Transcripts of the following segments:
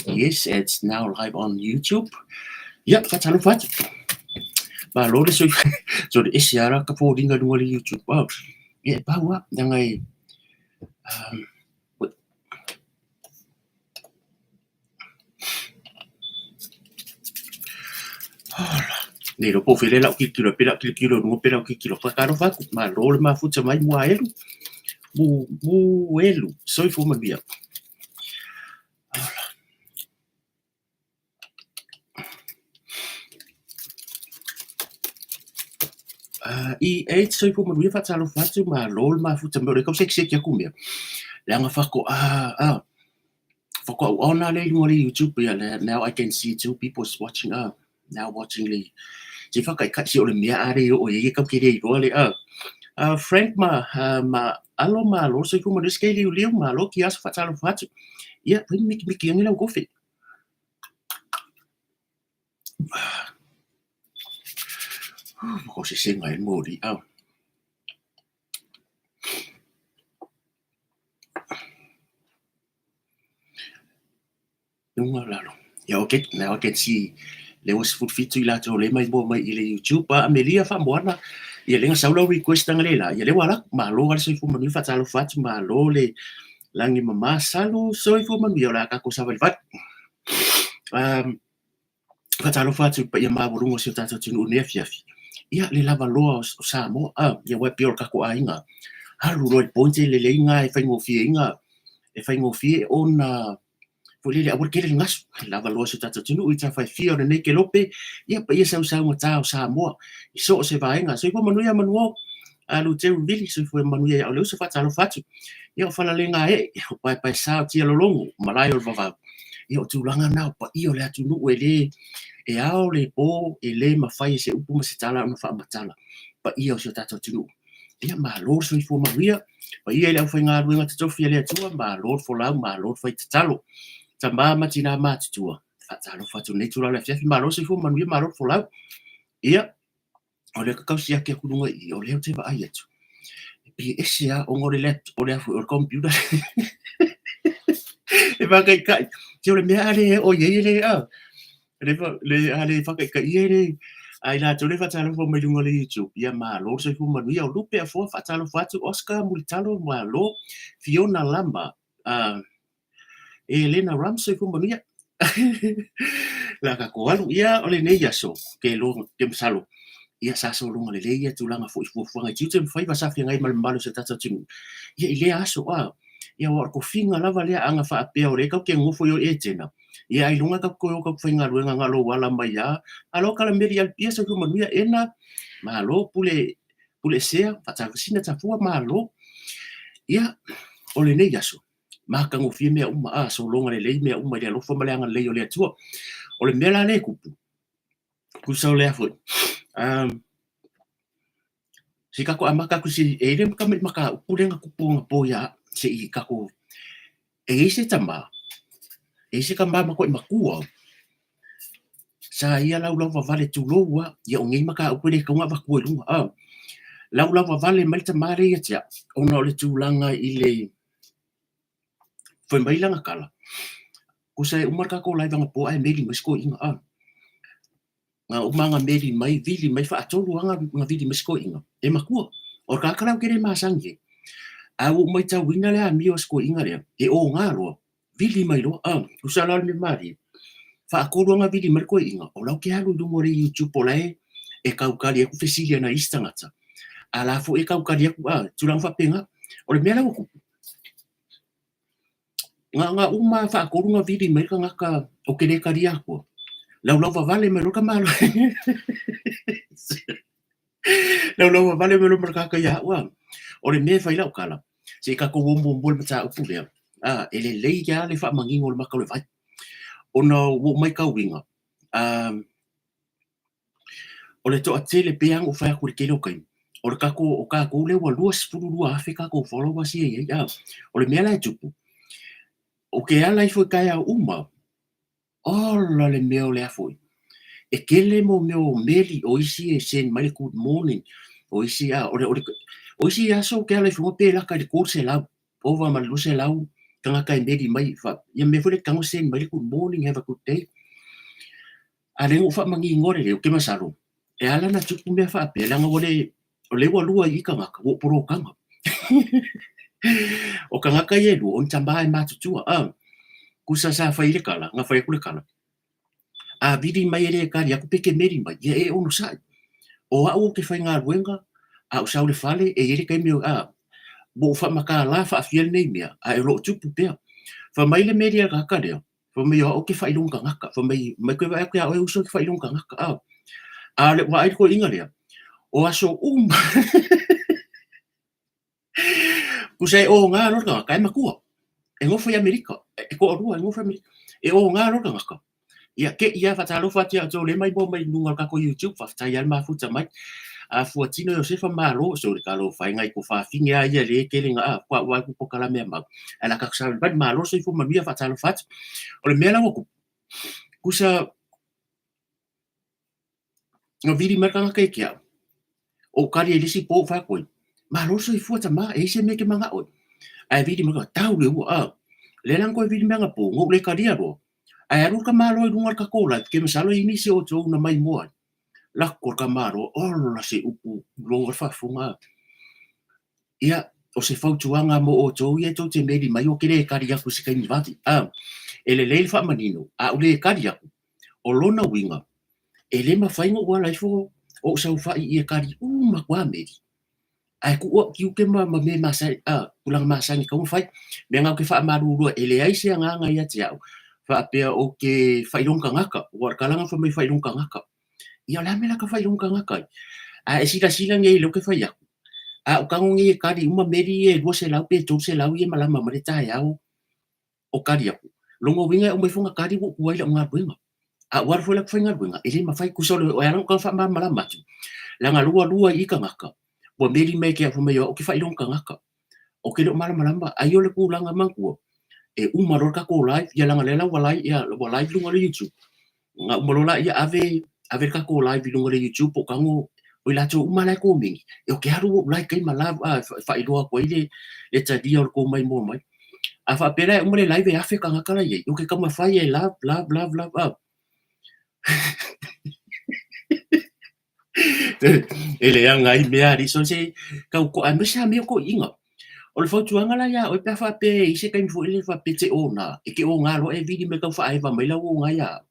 Yes, it's now live on YouTube. Ia, faatalofa atu. Malo le soifua. Sorry, ese lava la ka foliga i luga o le YouTube. Wow. Ia, e pau lava, leaga e... Um, Le iloa po o fea lea o le a ou tilotilo ai, pe o le a ou tilotilo i luga pe o le a ou tilotilo. Faatalofa atu, malo le mafuta mai Muaelu, Muelu, soifua manuia. E8 soifua manuia faatalofa atu, malo le mafuta mai, o lea e tau sekiseki atu mea, leaga faatoa faatoa ou on lava lea i luga o le YouTube, ia now I can see two people is watching now watching le se faataitai se o le mea a le oo i ai e tatou te le iloa le Frank ma ma Alo malo le soifua manuia se liuliu malo kiaso faatalofa atu ia fai ma mikimiki ane lau kofi. Ua sesega ai le moli. Luga lalo. Ia okay, now I can see lea ua 17 i latou lea e maimoa mai i le YouTube. A Amelia Faamoana, ia lea na sau lau request analeila, ia lea ua alu atu. Malo lava le soifua manuia, faatalofa atu, malo le lagi mama, salu soifua manuia, o le a tatou savalivali. Um, faatalofa atu i le paia maualuga o si o tatou atunuu i lenei afiafi. Ia, le lava loa o Samoa, a, ia aua e pei o le tatou aiga, alu loa i le point e lelei na e faigofie ai na, e faigofie ona foi lele aua le tele le gasu, lava loa si o tatou atunuu i tafaifia o lenei kelope, ia paia sausaugata o Samoa i so o se vaega. Soifua manuia Manuao, Luteu Vili, soifua manuia ia Oleusa, faatalofa atu. Ia o Falalega ee, o Paepaesa o Tialologo, o Malae o le Vavau. Ia o tulaga na o paia o le atunuu e le e ao le po, e le mafai e se upu ma se tala ona faamatala paia o si o tatou atunuu. Ia malo le soifua manuia, paia i le aufaigaluega totofi a le Atua, malo le folau, malo le fai tatalo. Tama ma tina matutua, faatalofa atu i lenei itula o le afiafi, malo le soifua manuia, malo le folau. Ia, o lea ka tau siaki atu i luga i i, o lea ou te vaai atu, e pei e ese lava ona o le laptop, o le a foi, o le computer e faataitai. Se o le mea a lea e oo i ai e le a, le a le faataitaia e le a i latou lea e faatalofa mai luga o le YouTube, ia malo le soifua manuia. O Lupe Afoa, faatalofa atu, Oscar Mulitalo, malo, Fiona Lama, E Lena Ram, soifua manuia. Le a tatou alu, ia o lenei aso, ke iloa, ke masalo, ia sa sologa lelei ia tulaga foi i fuafuaga i tiute ma faiva sa feagai ma le mamalu o si o tatou atunuu. Ia i lea aso, a, ia aua o le tofiga lava lea a na faapea o lea tatou te nonofo i o i Etena, ia ailoga tatou toe o tatou faigaluega na o lou ala mai lava. Malo Kalameli Alipia, soifua manuia, Ena, malo Pule, Pule Esea, faatalofa Tafua, malo. Ia, o lenei aso, matagofie mea uma, a, sologa lelei mea uma i le alofa ma le agalelei o le Atua. O le mea la lea e tupu, tusa o lea foi, um, se i tatou amata atu i se, e i ai le tamai mataupu lea na tupu anapo ia au, se i tatou, e i ai se tama, e i ai se tama matuai matua, sa ia laulauvavale tulou lava, ia o nei mataupu e le tatau ona avatua i luga, a, laulauvavale mai le tama lea ia te au, ona o le tulaga i le, fai mai lana tala, tusa e uma le tatou live anapo ae meli mai si toeaina, a. Na uma ona meli mai, vili mai, faatolu lava ona vili mai si toeaina, e matua. O le tagata la ou te le masani ai, ae ua ou matauina le amio a si toeaina lea, e oga loa, vili mai loa, a, tusa la o le mea malie, faatolu lava ona vili mai le toeaina, o la ou te alu i luga o le YouTube o la e e tautali atu fesili a nai isi tagata, a o la foi e tautali atu, a, tulaga faapena. O le mea la ua tupu, Na ona uma lava faatolu ona vili mai le tagata ou te le talia atua, laulauvavale mai loa le tamaloa laulauvavale mai loa ma le tagata ia au a. O le mea e fai ai lau tala, se i tatou o muamua i le mataupu lea, a, e lelei lava le faamanino o le mata o le vai, ona ua ou matauina, O le toatele, pei lava ona ou fai atu i le tele o taimi, o le tatou, o tatou lea ua 22,000 tatou followers ia e i ai a. O le mea la e tupu, ou te ala ifo i taeao uma, ola le mea o le a foi, e tele mo mea o meli, o isi e send mai le good morning, o isi a, o le, o isi aso ou te ala ifo pe lata i le 300, ova ma le 200 tagata e meli mai, ia mea foi lea e tago send mai le good morning, have a good day. A lea na ou faamaninoa lelei, ou te masalo, e ala ona tupu mea faapea, leaga ua le, o lea ua lua i i tagata, ua ou polokaga. O tagata ia e lua, o ni tama e matutua. A, tusa sa fai ai le tala, na fai atu le tala, a vili mai e le tali atu pe te meli mai, ia e onosai. O au ou te faigaluega, a ou sau i le fale, e i ai le taimi, a, ua ou faamatala faafia lenei mea, ae o lo o tupu pea. Fai mai le meli a le tagata lea, Fai mai o au ou te faailoga tagata. Fai mai, mai toe vaai atu ia oe uso e te faailoga tagata. A, a o le vaai le toeaina lea, o aso uma. Tusa e oga loa le tagata, e matua. E nofo i Amerika. E toalua e nofo i Amerika. E oga loa le tagata. Ia, te i lava faatalofa atu ia outou lea e maimoa mai i luga o le tatou YouTube, faafetai lava le mafuta mai. A fuatino Iosefa malo, so le talofa e nai tofafine lava ia lea e tele na a, faatoa ou vaai atu i polokalame a mau. Ae o le a tatou savalivali, malo le soifua manuia, faatalofa atu. O le mea la ua tupu, tusa na vili mai le tagata ia te au, ou tali ai i le isi po ou fai atu ai, malo le soifua tama, e i ai se mea e te manao ai. Ae vili mai, tau le ua, a. Lea la na toe vili mai anapo, na ou le talia loa, ae alu le tamaloa i luga o le tatou live, ke masalo e i ai nisi o outou na maimoa ai. Lako le tamaloa, ola se upu logo le faafofoga. Ia, o se fautuaga mo outou ia tou te meli mai ou te le tali atu i se taimi vave. A, e lelei le faamanino, a ou le tali atu, o lona uiga, e le mafai ona ou ala ifo ou saofai i e tali uma atu lava meli. Ae tuu au tiute ma ma mea masani, a, tulaga masani e tatau ona fai. Mea na ou te faamalulu ai, e leai se agaga ia te au faapea ou te faailoga tagata, aua o le tala na fai mai faailoga tagata. Ia o le a mea la ka faailoga tagata ai? A e silasila nei i lea ou te fai atu, a ou tago nei e tali uma meli ia e 200 pe 300 ia e malama mai le taeao o tali atu, lona uiga e uma ifo ona tali ua ou tuai i lau galuega. A ua alu foi la ku faigaluega, e le mafai, tusa o le ala ona faamalamalama atu, leaga lua lua i i tagata, ua meli mai ia te au fai mai o au ou te faailoga tagata. Ou te le o malamalama, ai o le tulaga manatua, e uma loa le tatou live, ia leaga o lea la ua live, ia ua live i luga o le YouTube. Na uma loa laia ave, ave le tatou live i luga o le YouTube po o tago, o i latou uma la e komeni, e o te alu ou like ai ma love a, e faailoa atu ai le, le talia o le tou maimoa mai. A faapea la e uma le live e 1000 tagata la i ai, o ke taumafai e love, love, love, love, a. E leaga ai mea alii so se tau to'a aemaise lava mea o toeaiina. O le fautuaga la ia oe pe a faapea e i ai se taimi foi lele faapea e te ona, e te ona loa e vili mai tau faaeva mai lau ona ia au.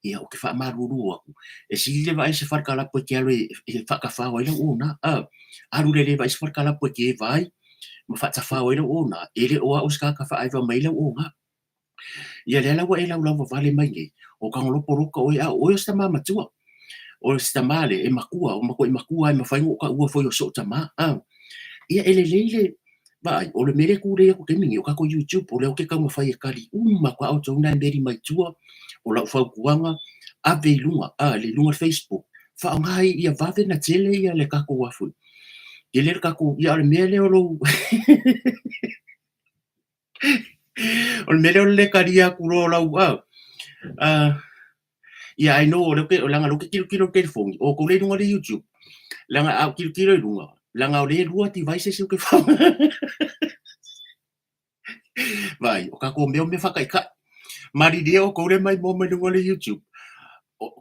Ia ou te faamalulu atu, e sili le vaai i se fale kalapu e te alu e faatafao ai lau ona. Alu lelei vaai se fale kalapu e te eva ai ma faatafao ai lau ona, e le o au se tagata faaeva mai ai lau ona. Ia lea la ua e laulauvavale mai nei, o Tagolopoloka oe a o oe o se tama matua. O se tama le e matua, o matuai matua e mafai ona ou taua foi o so'u tama. A, ia e lelei le vaai, o le mea lea e tulei atu i le taimi nei, o tatou YouTube, o lea ou te taumafai e tali uma atu lava outou na e meli mai tua, o lau fautuaga, ave i luga, a, i luga o le Facebook, faaaoga ai ia vave ona tele ia le tatou afu, tele le tatou, ia o le mea lea o lou O le mea lea o le le talia atu loa o lau ia I know o lea ou te leaga o lea ou te tilotilo i le telefoni, o outou lea e i luga o le YouTube, leaga a ou tilotilo i luga, leaga o lea e lua devices ou te Vaai, o tatou mea o mea faataitai. Malilie outou lea e maimoa mai luga o le YouTube,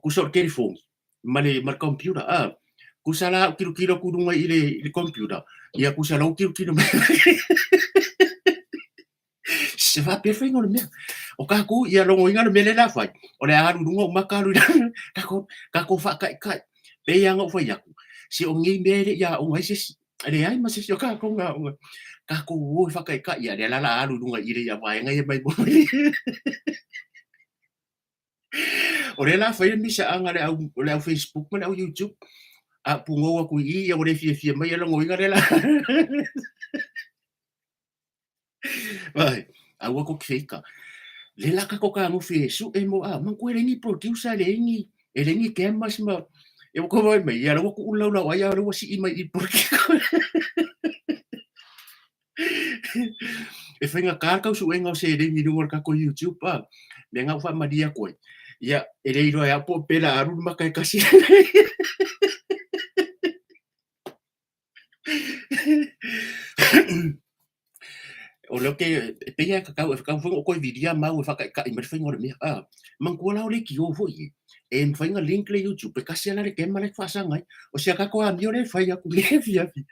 tusa o le telefoni, ma le ma le computer a tusa la au tilotilo atu i luga i le i le computer ia tusa la u tilotilo mai se faapea le faiga o le mea o tatou ia logoina le mea lea o le a fai o le a alu i luga uma ka alu i lalo tatou tatou faataitai pei lava ona ou fai atu se o nei mea e le i aoga ai se isi e leai ma se isi o tatou na aoga tatou o e faataitai ia lea la o le a alu i luga i le vaega ia mai O lea la fai le misaaga a le au, le au Facebook ma le au YouTube. A pugou atu i i, ia ua le fiafia mai, ia logoina lea la. Vai, aua tou te feika. Lea la tatou tagofi e sue mo, a, manatua e leai ni producer, e leai ni, e leai ni cameras ma, e ua tou vaai mai, ia la ua tuu le laulau ai, a o lea ua sii mai i i E faigata le tau suega o seleni i luga o le tatou YouTube a. Mea na ou faamalie atu ai, ia e le iloa e au po o pea o le a alu le mata e tasi. O lea ou te, e pei lava e tatau, e tatau foi ona ou toe vilia mau e faataitai mai le faiga o le mea, a. Manatua la o leitio foi e, e mafai ona link le YouTube, e tasi lava la le kema la e te faasaga ai. O si a tatou amio lea e fai atu i le afiafi,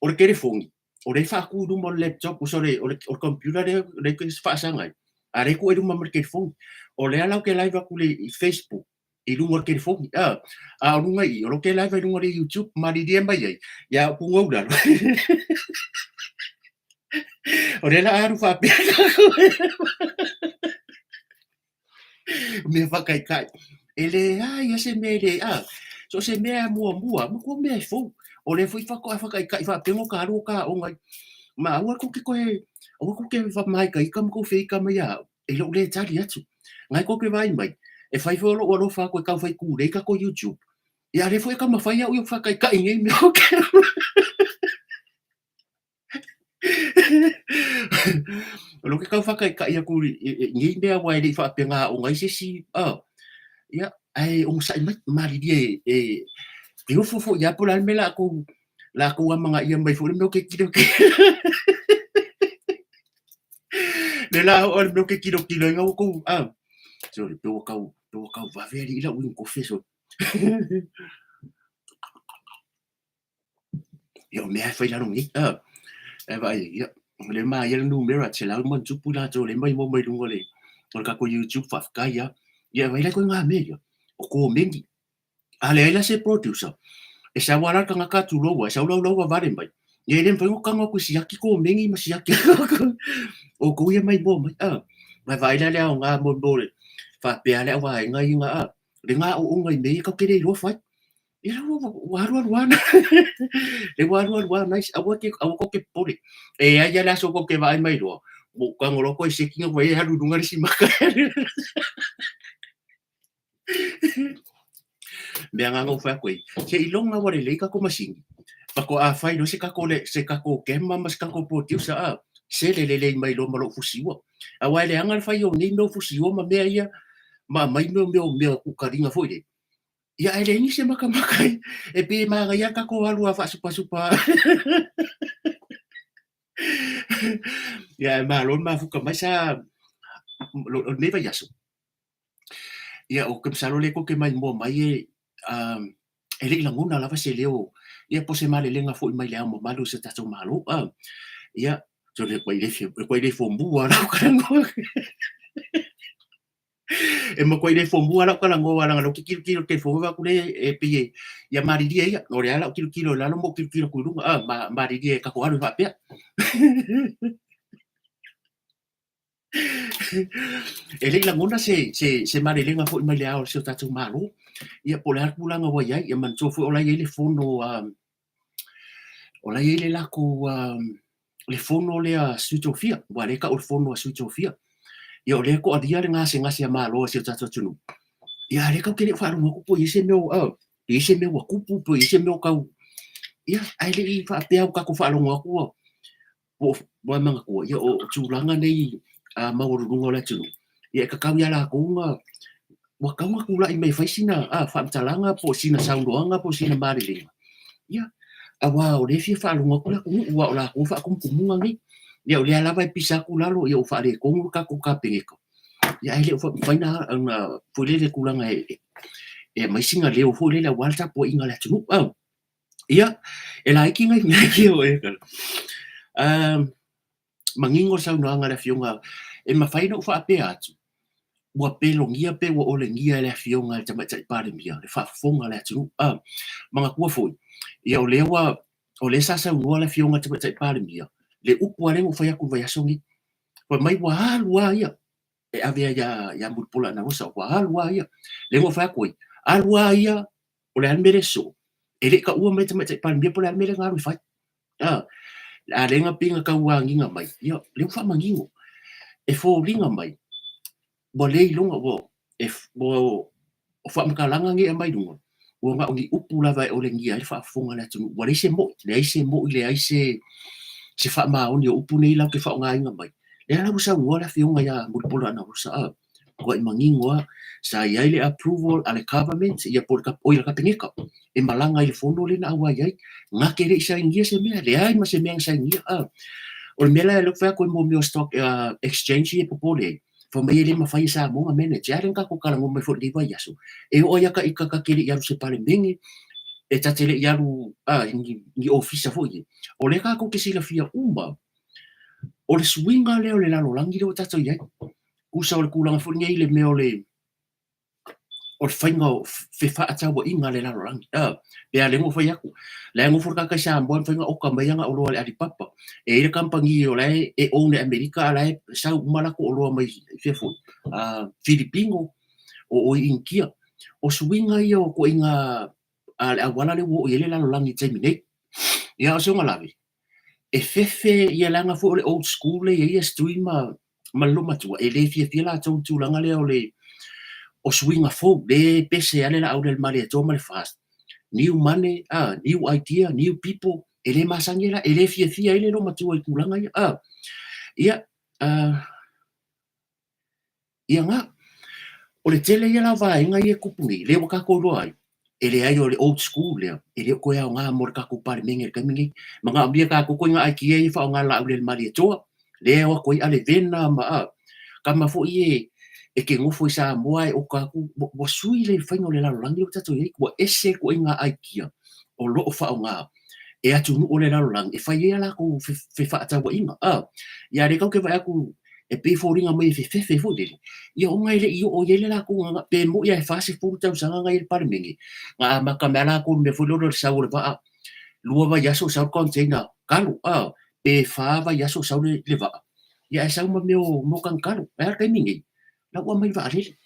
o le telefoni, o lea e faatu i luma o le laptop, o le, o le computer lea e te faasaga ai, a o lea e tuu ai i luma ma le telefoni. O lea la ou te live atu i le Facebook, i luga o le telefoni, a, a o luga i i, o lea ou te live ai i luga o le YouTube, malilie mai ai, ia ou pugou i lalo. O lea la a alu faapea mea faataitai. E leai lava se mea e le, a, so o se mea muamua, matua mea e fou. O lea foi faatoa faataitai faapea ona ta alu o ta aoga ai. Ma aua tou te toe, aua tou te faamaitaita ma tou feita mai ia au, i lou le tali atu. Na e tou te vaai mai, e fai foi o lou alofa atu e tau fai tulei tatou YouTube. Ia a o lea foi e taumafai au ia ou faataitai nei mea o ke O lea ou te tau faataitai atu i nei mea aua e le i faapea na aoga ai se isi, ia, ae onosai mai, malilie e e ofo foi lava po o le a le mea o le a outou amanaia mai foi le mea ou te tilotilo. Le la oo le mea ou te tilotilo ai na ua outou, sole, pe ua tau, pe ua tau vave alii lau inu kofe sole. Ia o mea e fai lalo nei, a, e vaai, ia, o lea e maia le numera, 100+ i latou o lea e maimoa mai luga o le, o le tatou YouTube, faafetai lava. Ia e vaai la i ituaiga mea ia, o komeni. A leai la se producer, e sau lava la le tagata tulou lava, e sau laulau vavale mai, ia e le mafai ona tago atu e siaki komeni ma siaki outou ia maimoa mai, a. Ma e vaai la i le aoga mo le faapea le auvaega ia, a, le gaoioga i mea ia tatou te le iloa fai. Ia ua alu alu lava, lea ua alu alu lava, nice, aua te, aua tou te popole. E i ai lava le aso tou te vaai mai loa, ua ou tago loa toe setting atu ai e alu i luga le isi maka. Mea na ou fai atu ai, seiloga ua lelei tatou masini, faatoa fai loa se tatou, se tatou camera ma se tatou producer, a, sele lelei mai loa ma lou fusiua. Aua e leaga le fai o nei mea o fusiua ma mea ia, ma aumai mea o mea kukaliga foi lea. Ia ae leai nisi e makamaka ai, e pei e manaia lava le tatou alu lava faasupasupa. Ia ae malo le mafuta mai sa o lenei vaiaso. Ia ou te masalo o lea tou te maimoa mai e e le i lagona lava se leo ia po o se malelega foi mai le Ao Mamalu o si o tatou Malo. Ia, e le fomua lava lau talanoa. E matua le fomua lau talanoa leaga o lea ou te tilotilo i le telefoni vaai atu lea e pei e ia malilie ia o lea la ou tilotilo i lalo ma ou tilotilo atu i luga malilie tatou alu ai faapea. E le i lagona se se se malelega foi mai le ao o si o tatou Malo ia po o le a le tulaga ua i ai. Ia manatua foi o la e i ai le fono a o la e i ai le latou le fono lea a Sui Tofia, aua o lea e tau o le fono a Sui Tofia. Ia o lea e toalia le gasegase a Malo a si o tatou atunuu. Ia a o lea tatou te le o faalogo atu po o i ai se mea o, i ai se mea ua tupu, po o i ai se mea o tau... Ia, ae le i faapea ua tatou faalogo atu ua ua manatua, ia o tulaga nei maualuluga o le atunuu, ia e tatau ia latou ona ua tatau ona tulai mai e fai sina faamatalaga po o sina saunoaga po o sina malelega, ia, aua o lea e fia faalogo atu le atunuu, aua o latou e faatumutumuga nei. Ia o lea lava e pisa atu lalo, ia ua faaletonu le tatou Kapeneta, ia ae le o mafai ona foi lele tulaga e aumai sina leo foi lele aua le tapuaiga a le atunuu. Ia, e laiti nai mea ia o e manino le saunoaga a le Afioga, e mafai ona ou faapea atu, ua pelogia pe ua olegia e le Afioga i le Tamaitai Palemia le faafofoga a le atunuu. A, manatua foi, ia o lea ua, o lea sa saunoa le Afioga i le Tamaitai Palemia, le upu lava lea na ou fai atu i le vaiaso lenei, fai mai ua alu lava ia e ave ai ia Mulipola Anarosa, ua alu lava ia. Lea na ou fai atu ai, alu lava ia, o le a le mea lea e sosoo? E le i taua mai e le Tamaitai Palemia po o le a le mea lea na alu e fai. A, a lea na pei na tau agiga mai, ia, lea ua faamanino. E foliga mai, ua le iloga, ua, e, ua, o faamatalaga nei e aumai luga, ua na o ni upu lava e olegia ai le faafofoga a le atunuu. Ua leai se moi, leai se moi, leai se, se faamaoni o upu nei latou te faaaogaina mai. Lea la ua saunoa le Afioga ia Mulipola Anarosa, a, Matua manino lava, sa i ai le approval a le government ia po o le Kapeneta e malaga i le fono lea na auai ai, na te le i sainia se mea, leai ma se mea na sainia. O le mea la lea ou te fai atu ai mo mea o stock exchange ia e popole ai, fai mai e le mafai e Samoa ona manage. A lea na tatou talanoa mai foi i lenei vaiaso, e oo lava ia ita ta te le i alu i se Palemene, e ta te le i alu i ni ofisa foi ia, o lea tatou te silafia uma, o le suiga lea o le lalolagi lea ua tatou i ai. Tusa o le tulaga foi lenei i le mea o le o le faiga o fefaatauaiga a le lalolagi. Pe a lea na ou fai atu, la e nofo le tagata i Samoa e mafai ona oka mai ana oloa i le Alibaba. E i ai le kamupani o la e own e Amerika a la e sau uma latou oloa mai fea foi, Filipino, o o i Initia. O suiga ia o ituaiga le auala lea ua oo i ai le lalolagi i le taimi nei. Ia a o se ugalave, e fefe ia leaga foi o le old school lea e i ai Stui ma ma le loomatua, e le fiafia latou i le tulaga lea o le o suiga fou, le e pese lava le laau i le Malietoa ma le FAST. New money, new idea, new people, e le masani ai la, e le fiafia ai le loomatua i tulaga ia. Ia, Ia na. O le tele ia la o vaega ia e tupu nei, lea ua tatou iloa ai, e leai o le old school lea, e le o toe aoga mo le tatou Palemene i le taimi nei. Manaomia e tatou ituaiga idea ia e faaaoga e le Laaulialemalietoa, lea e o atu ai Alevena ma a, tama foi ia e te nofo i Samoa ae oka atu, ua sui le faiga o le lalolagi lea ua tatou i ai, ua ese ituaiga idea o lo o faaaoga e atunuu o le lalolagi e fai ai a latou fefaatauaiga. Ia a o lea tatou te vaai atu e pei e foliga mai e fefefe foi lele, ia ona e le i oo i ai le latou agaga, pe moi lava e 40 tausaga na i ai i le Palemene, na amata mai lava latou i le mea foi lele o le sau o le vaa, lua vaiaso o sau le container talo, pe fa vaiaso o sau le vaa, ia ae sau ma mea o tagitalo. Ae a le taimi nei? La ua aumai le vaalele.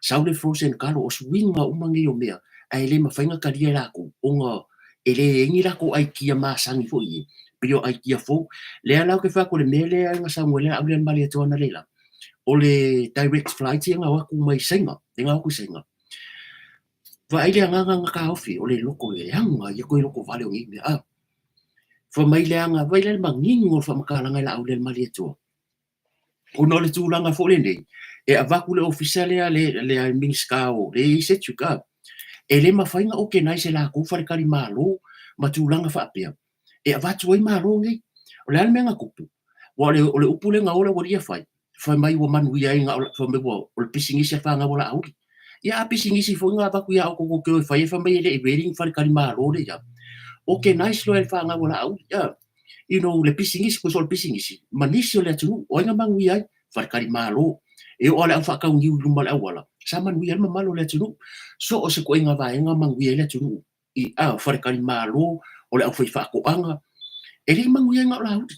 Sau le frozen kalo, o suiga uma nei o mea, ae le mafai ona talia e latou, ona e leai ni latou aikia masani foi ia, pei o aikia fou. Lea la ou te fai atu o le mea lea na saunoa ai le Laaulialemalietoa analeila, o le direct flight ia na o atu mai Saina, lea na o atu i Saina. Vaai le agaga na taofi, o le loto leaga ia toe lotovale o nei mea. A, fai mai le aga, vaai la i le manino o le faamatalaga e Laaulialemalietoa, Ona o le tulaga foi lenei, e avatu le ofisa lea le le Minisita o le i ai Cedric a, e le mafai ona organize e latou faletalimalo ma tulaga faapea e avatu ai malo nei. O le a le mea na tupu? Aua o le o le upu lea na o le aualii e fai, fai mai ua manuia ai na o fai mai ua o le pisinisi a fanau a Laauli. Ia a pisinisi foi na avatu ia outou tou te o e fai ai fai mai e le i ready ni faletalimalo lea ia. Organize loa e le fanau a Laauli a. you know, le pisinisi, koe so o le pisinisi, ma nisi o le atunuu, o ai na manuia ai? Faletalimalo. E oo lava le au faatau niu i luma o le auala, sa manuia ai le mamalu o le atunuu. So o se ituaiga vaega manuia ai le atunuu i a, faletalimalo, o le aufaifaatoaga, e le i manuia ai na o Laauli.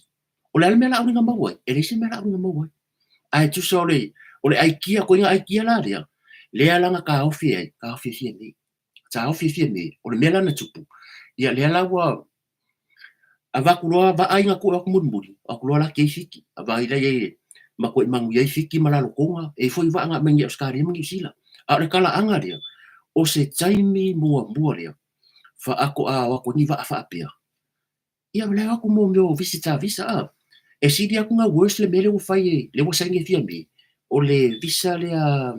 O le a le mea Laauli na maua ai? E leai se mea Laauli na maua ai. Ae tusa o le, o le aikia, ituaiga aikia la lea, lea la na taofi ai, taofi e Fiame. Taofi e Fiame, o le mea la na tupu, ia lea la ua Avatu loa vaai na tuu atu mulimuli, o atu loa la kei Fiti. Vaai la iai matuai manuia ai Fiti ma Lalotoga, e i ai foi vaa na aumai nei Ausetalia ma Niu Sila. A o le talaaga lea, o se taimi muamua lea faatoa o atu ai ni vaa faapea. Ia o la e o atu mo mea o visitor visa a. E sili atu ona worse le mea lea ua fai e, lea ua saini e Fiame, o le visa lea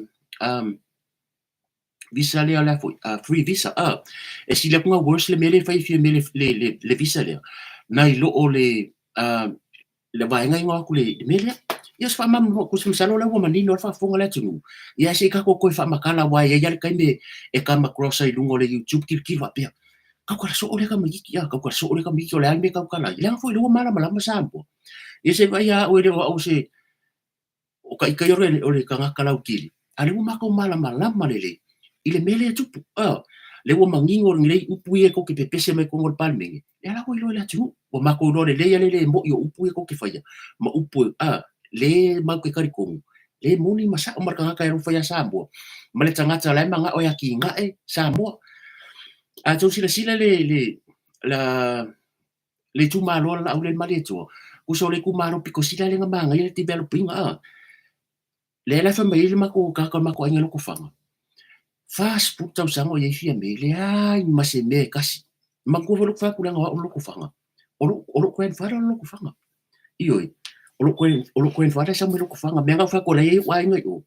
visa lea la foi free visa a e sili atu ona worse le mea lea e fai e Fiame le le le le visa lea nai lo o le le vaega igoa atu le le mea lea. Ia o se faamalamalamaga ko se masalo la ua manino le faafofoga a le atunuu. Ia ae se i tatou toe faamatala aua e i ai lava le taimi e come across ai i luga o le YouTube tilotilo faapea, tautala soo lea tamaititi a, tautala soo lea tamaititi o le a le mea e tautala ai? Leaga foi o lea ua malamalama Samoa. Ia se i vaai lava au e le o au se O ka ika ia o le tagata lautele, a o lea ua matou malamalama lelei i le mea lea e tupu. O lea ua manino lelei upu ia tou te pepese mai totonu o le Palemene, lea la ua iloa e le atunuu. Ua matou iloa lelei lava le le moi o upu ia tou te faia, ma upu a le matou te talitonu, le moni ma sao ma le tagata e alofa ia Samoa, ma le tagata o la e manao e atinae Samoa. A outou silasila le le la le itumalo a le Laaulialemalietoa, tusa o le itumalo pito sili lava lea na manaia le develop ina a. Lea la e fai mai ai le matou tagata o le matou aiga i Lotofaga, 40 tausaga o i ai Fiame, leai ma se mea e tasi. Manatua foi lou fai atu leaga o au o le Lotofaga, o lou, o lou grandfather o le Lotofaga. Ioe, o lou, o lou grandfather sa mai Lotofaga, mea na ou fai atu o la e i ai ou aiga i o.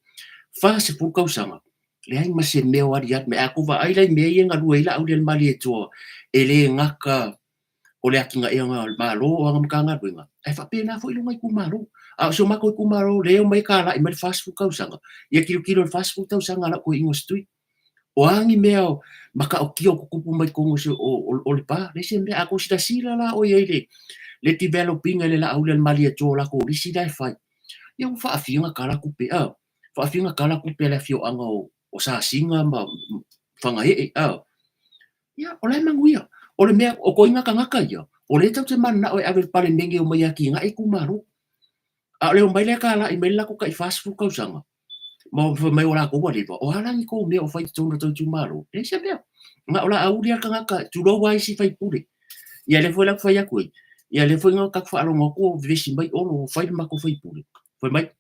40 tausaga, leai ma se mea o aliali mai. A tou vaai la i mea ia e galue ai Laaulialemalietoa, e le gata. O le atinaeina o le Malo o ana Matagaluega, ae faapena foi lona itumalo. A o si o matou itumalo lea e omai e talai mai le 40 tausaga, ia tilotilo i le 40 tausaga a lau toeaina o Setui. O a ni mea matautia o tutupu mai totonu o Lepa, leai se mea. A tou silasila la oe i ai i le develop ina i le Laauli a le Malietoa o latou lisi la e fai, ia ua faafia ona tala tupe, a, faafia ona tala tupe a le afioaga o Sasina ma Fagaee, a. Ia, o la e manuia. O le mea, o ituaiga tagata ia, o lea tatou te mananao e ave i le Palemene e omai e atinae itumalo. A o le omai lea e talai mai le latou tai 40 tausaga, ma fai mai o latou ua leva, o a la ni tou mea o fai i totonu o tou itumalo? E leai se mea. Na o Laauli lava le tagata, tulou lava isi sui usufono. Ia lea foi la ou te fai atu ai, ia lea foi na tatou faalogo atu o vevesi mai Olo ua fai le matou sui usufono, fai mai,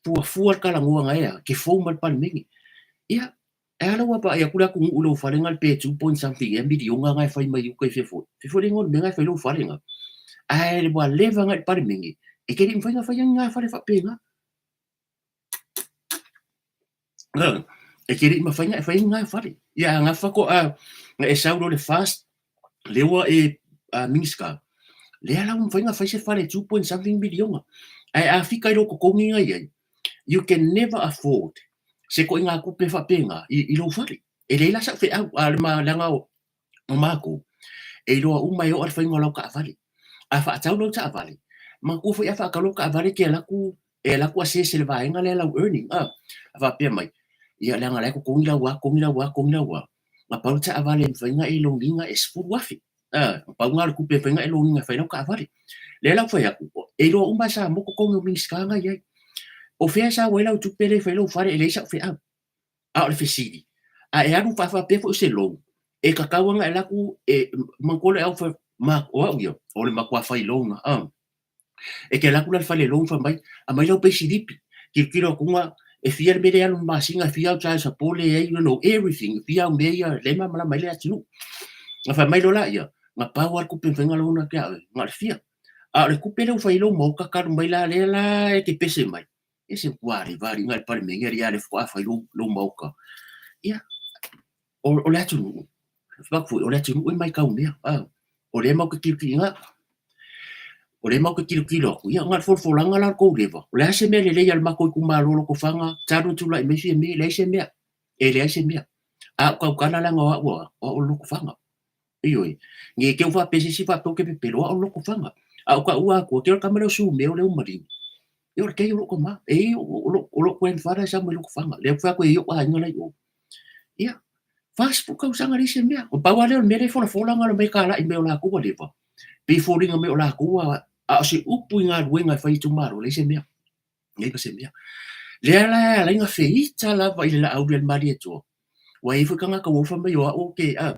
fuafua le talanoaga ea, e te fou mai le Palemene. Ia, e a la ua vaai atu le atunuu i lou fale na pe two point something ea miliona na e fai mai uta i fea foi. Fea foi le igoa o le mea na e fai lou fale na. Ae ua leva na i le Palemene, e te le i mafai ona faia ni na fale faapena. E te le i mafai ona e faia ni na fale. Ia a na faatoa na e sau loa i le FAST, lea ua e Minisita, lea la ua mafai ona fai se fale two point something miliona. Ae a fika i lou totogi na i ai, you can never afford se ituaiga tupe faapena i lou fale. E leai la sau feau, a o le leaga o matou, e iloa uma e oo le faiga o lau taavale. A faatau lau taavale, manatua foi a faatau lau taavale e te alu atu e alu atu assess e le vaega lea lau earning a faapea mai, ia leaga o la e totogi lau a, totogi lau a, totogi lau a, na pau le taavale e mafai ona e loan ina e $10,000. Na pau lena o le tupe e mafai ona e loan ina e fai lau taavale. Lea la ua fai atu, e iloa uma e Samoa totogi o Minisita na i ai. O fea e sau ai lau tupe lea e fai ai lou fale e leai sau feau. A o le fesili, a e alu faafaapea foi o se loan, e tatau ona e alu atu e manatua le au ma o au ia, o le matua fai loan a. E te alu atu la i le fale loan fai mai, aumai lau peisilipi, tilotilo atu ga e fia le mea lea e alu i le masina, e fia au child support lea e i ai, you know everything, e fia au mea ia lea e malamalama ai le atunuu. Ona fai mai loa laia, na pau lava le tupe e mafai ona loan atu ia oe, na o le fia. A o le tupe lea ua fai ai lou maota talu mai la lea la e te pese mai, e se matua leva alii na i le Palemene alii a lea faatoa fai lou maota. Ia, o le atunuu, fai atu foi, o le atunuu e matau mea, a, o lea matou te tilotilo, o lea matou te tilotilo atu, ia na o le folafolaga la o le tou leva, o le a se mea lelei a le matou itumalo o Lotofaga talu ona tulai mai Fiame, e leai se mea, e leai se mea. A ou tautala leaga o au o au o le Lotofaga. Ioe, ne i te i ua faapea se isi faapea ou te pepelo, o au o le Lotofaga. A ou taua atua, te i o le tama lea o Sumeo lea ua maligi. Ia o le kei o lou tama, e i ai o lou grandfather e sau mai Lotofaga, lea ou fai atu e i ai ou aiga la i o. Ia, 40 tausaga leai se mea. O pau lava lea o le mea lea e folafola na o le omai e talai mai o latou ua leva, pei e foliga mai o latou ua, a o se upu i galuega e fai i itumalo, leai se mea. Leai ma se mea. Lea la e ala ai ona feita lava i le Laauli a le Malietoa, ua i ai foi tagata ua ofa mai o au ou te, a,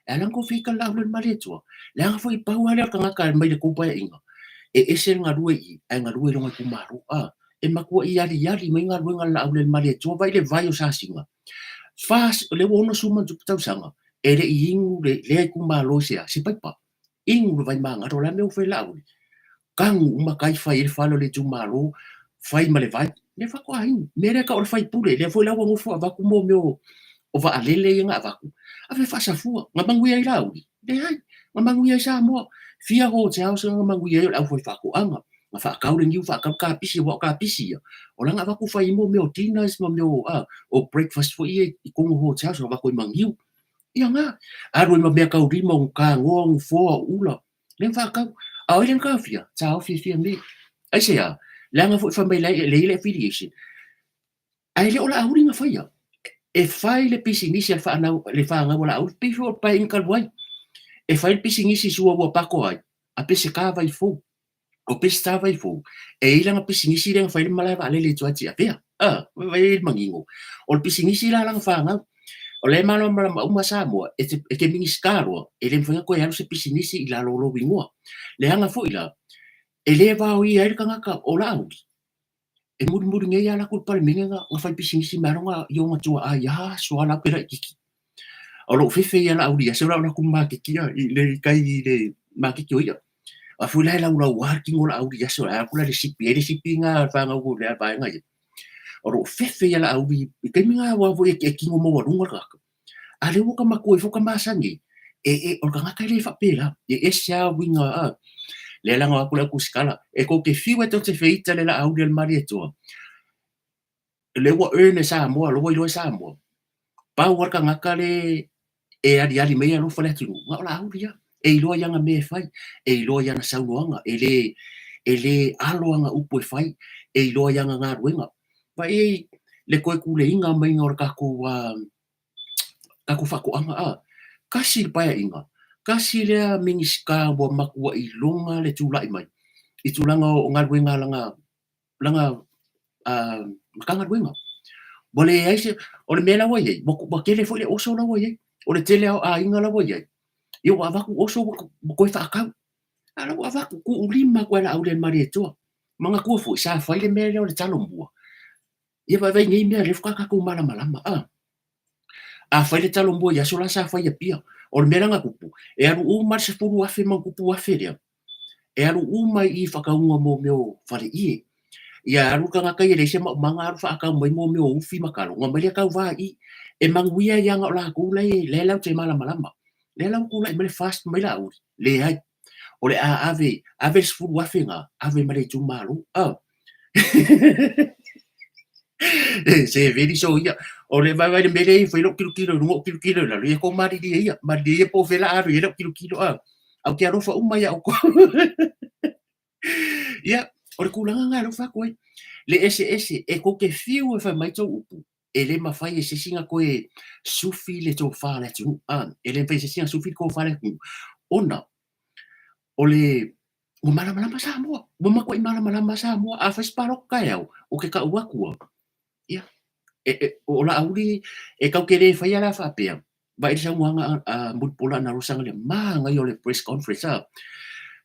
e ala ona tou feita i le Laauli a le Malietoa, leaga foi pau lava lea o le tagata mai le tou paeaiga, e ese le galue i i, ae galue i lona itumalo, a. E matuai aliali mai galuega a le Laauli a le Malietoa, vaai le vai o Sasina, o lea ua 60+ tausaga, e le i inu lea itumalo i se a? Se paipa. Inu le vai magalo, o le a le mea ua fai e Laauli? Tanu uma tai fai ai le fale o le itumalo, fai ma le vai, lea faatoa inu. O le mea lea e tau o le faipule, lea foi la ua nofo avatu mea o vaalele ia na avatu, ave faasafua, na manuia ai Laauli? Leai, na manuia ai Samoa. Fia hotels na manuia ai o le aufaifaatoaga, na faatau le niu, faatau le kapisi, aua o kapisi ia, o la na avatu fai ai mea o dinners ma mea o breakfast foi ia i totonu o hotels, na avatu ai ma niu. Ia na, alu ai ma meataulima o tanoa, o nofoa, o ula, lea na faatau. A o ai lea na taofia? Taofi e Fiame. Aisea? Leaga foi fai mai e leai le affiliation. Ae le o Laauli na faia. E fai le pisinisi a le fanau, le fanau a Laauli, pei foi o le paeaiga talu ai. E fai le pisinisi sua ua pako ai, a Peseta Vaifou. O Peseta Vaifou, e i ai lana pisinisi lea na fai ai le malae vaalele i tua i Tiavea. A, vaai ai le manino. O le pisinisi la a lana fanau. O lea e malamalama uma Samoa, e te, e te Minisita loa, e le mafai ona toe alu se pisinisi i lalo o lou igoa. Leaga foi la, e le vaoia ai le tagata o Laauli, E mulimuli nei lava la atu i le Palemene na fai pisinisi mai lona i ona tuaa i aso lava la pe laitiiti. O lou fefe ia Laauli i aso la o alu atu i le maketi i le tai i le maketi o i'a. A foi la e laulaua le tino o Laauli i aso ae alu atu la i le sipi, e i ai le sipi na a le fanau o le vaega ia. O lou fefe ia Laauli i taimi na aua foi e tino maualuga le tagata. A o lea ua ta matua ifo ta masani ai, E, e, o le tagata e le faapela, e ese lava uiga, a. Lea la na o atu le au tusitala, e tou te fiu e tou te feita le Laauli a le Malietoa, lea ua earn e Samoa, lea ua iloa e Samoa, pau lava le tagata le e aliali mai e alofa le atunuu, na o Laauli lava. E iloa i ana mea e fai, e iloa i ana saunoaga, e le, e le alo ana upu e fai, e iloa i ana galuega. Vaai i ai le toe tuleiga maiga o le tatou, tatou faatoaga, a. Tasi le Paeaiga, tasi lea Minisita ua matuai iloga le tulai mai i tulaga o galuega a lana lana Matagaluega. Ua leai se, o le mea la ua i ai, ua tele foi le oso la ua i ai. O le tele lava o aiga la ua i ai, ia ua avatu oso ua toe faatau. A o la ua avatu, tuulima atu lava e Laaulialemalietoa. Manatua foi, sa fai le mea lea o le talo mua. Ia vaivai nei mea, o lea faatoa tatou malamalama. A, a fai le talo mua i aso la sa fai i Apia, o le mea la na tupu, e alu uma le 10,000 ma ona tupu afe lea, e alu uma i i faatauga mo mea o faleie. Ia alu le tagata ia e leai se maumaga alu faatau mai mo mea o ufi ma talo, ona aumai lea tauva i i. E manuia ai lava na o latou la e latou te malamalama. Lea la ua tulai mai le FAST mai Laauli, leai. O le a ave, ave le 10,000 lena, ave ma le itumalo. A. Se veli soia. O le vaivai le mea lea e fai lou tilotilo i luga ou tilotilo i lalo, ia tou malilie ia, malilie ia po o fea o le a alu i ai lau tilotilo, a. Ae ou te alofa uma ia outou. Ia, o le tulaga lena lea ua fai atu ai. Le eseese, e tou te fiu e fai mai tou upu, e le mafai e se isi ona toe sufi le tofa a le atunuu, a, e le mafai e se isi ona sufi le tofa a le atunuu, ona o le, ua malamalama Samoa, ua matuai malamalama Samoa. A fai se palota taeao, ou te tau atu lava, ia, e, e, o Laauli, e tatou te le faia la faapea, vaai le saunoaga a Mulipola Anarosa le manaia o le press conference, a,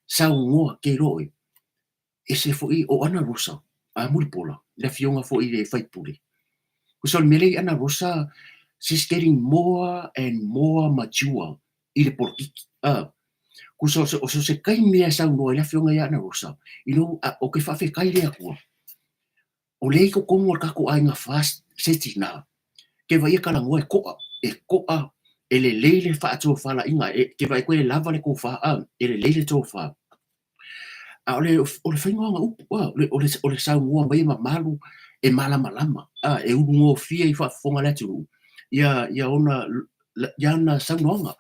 saunoa, ke iloa oe, ese foi o Anarosa, a Mulipola, le afioga foi i le sui usufono. Tusa o le mea lea i Anarosa, she's getting more and more mature i le polokiki. A, tusa o so se taimi lava e saunoa ai le afioga ia Anarosa, you know, ou te faafetai i le Atua, o lea i totonu o le tatou aiga FAST se tina, ke vaai e talanoa e to'a, e to'a, e lelei le faatofalaiga, e, ke vaai koe e lava le tofa, a, e lelei le tofa. A o le, o le faiga o ana upu, a, o le, o le, o le saunoa mai e mamalu, e malamalama, a, e ulugofie i faafofoga a le atunuu, ia, ia ona, ia ana saunoaga.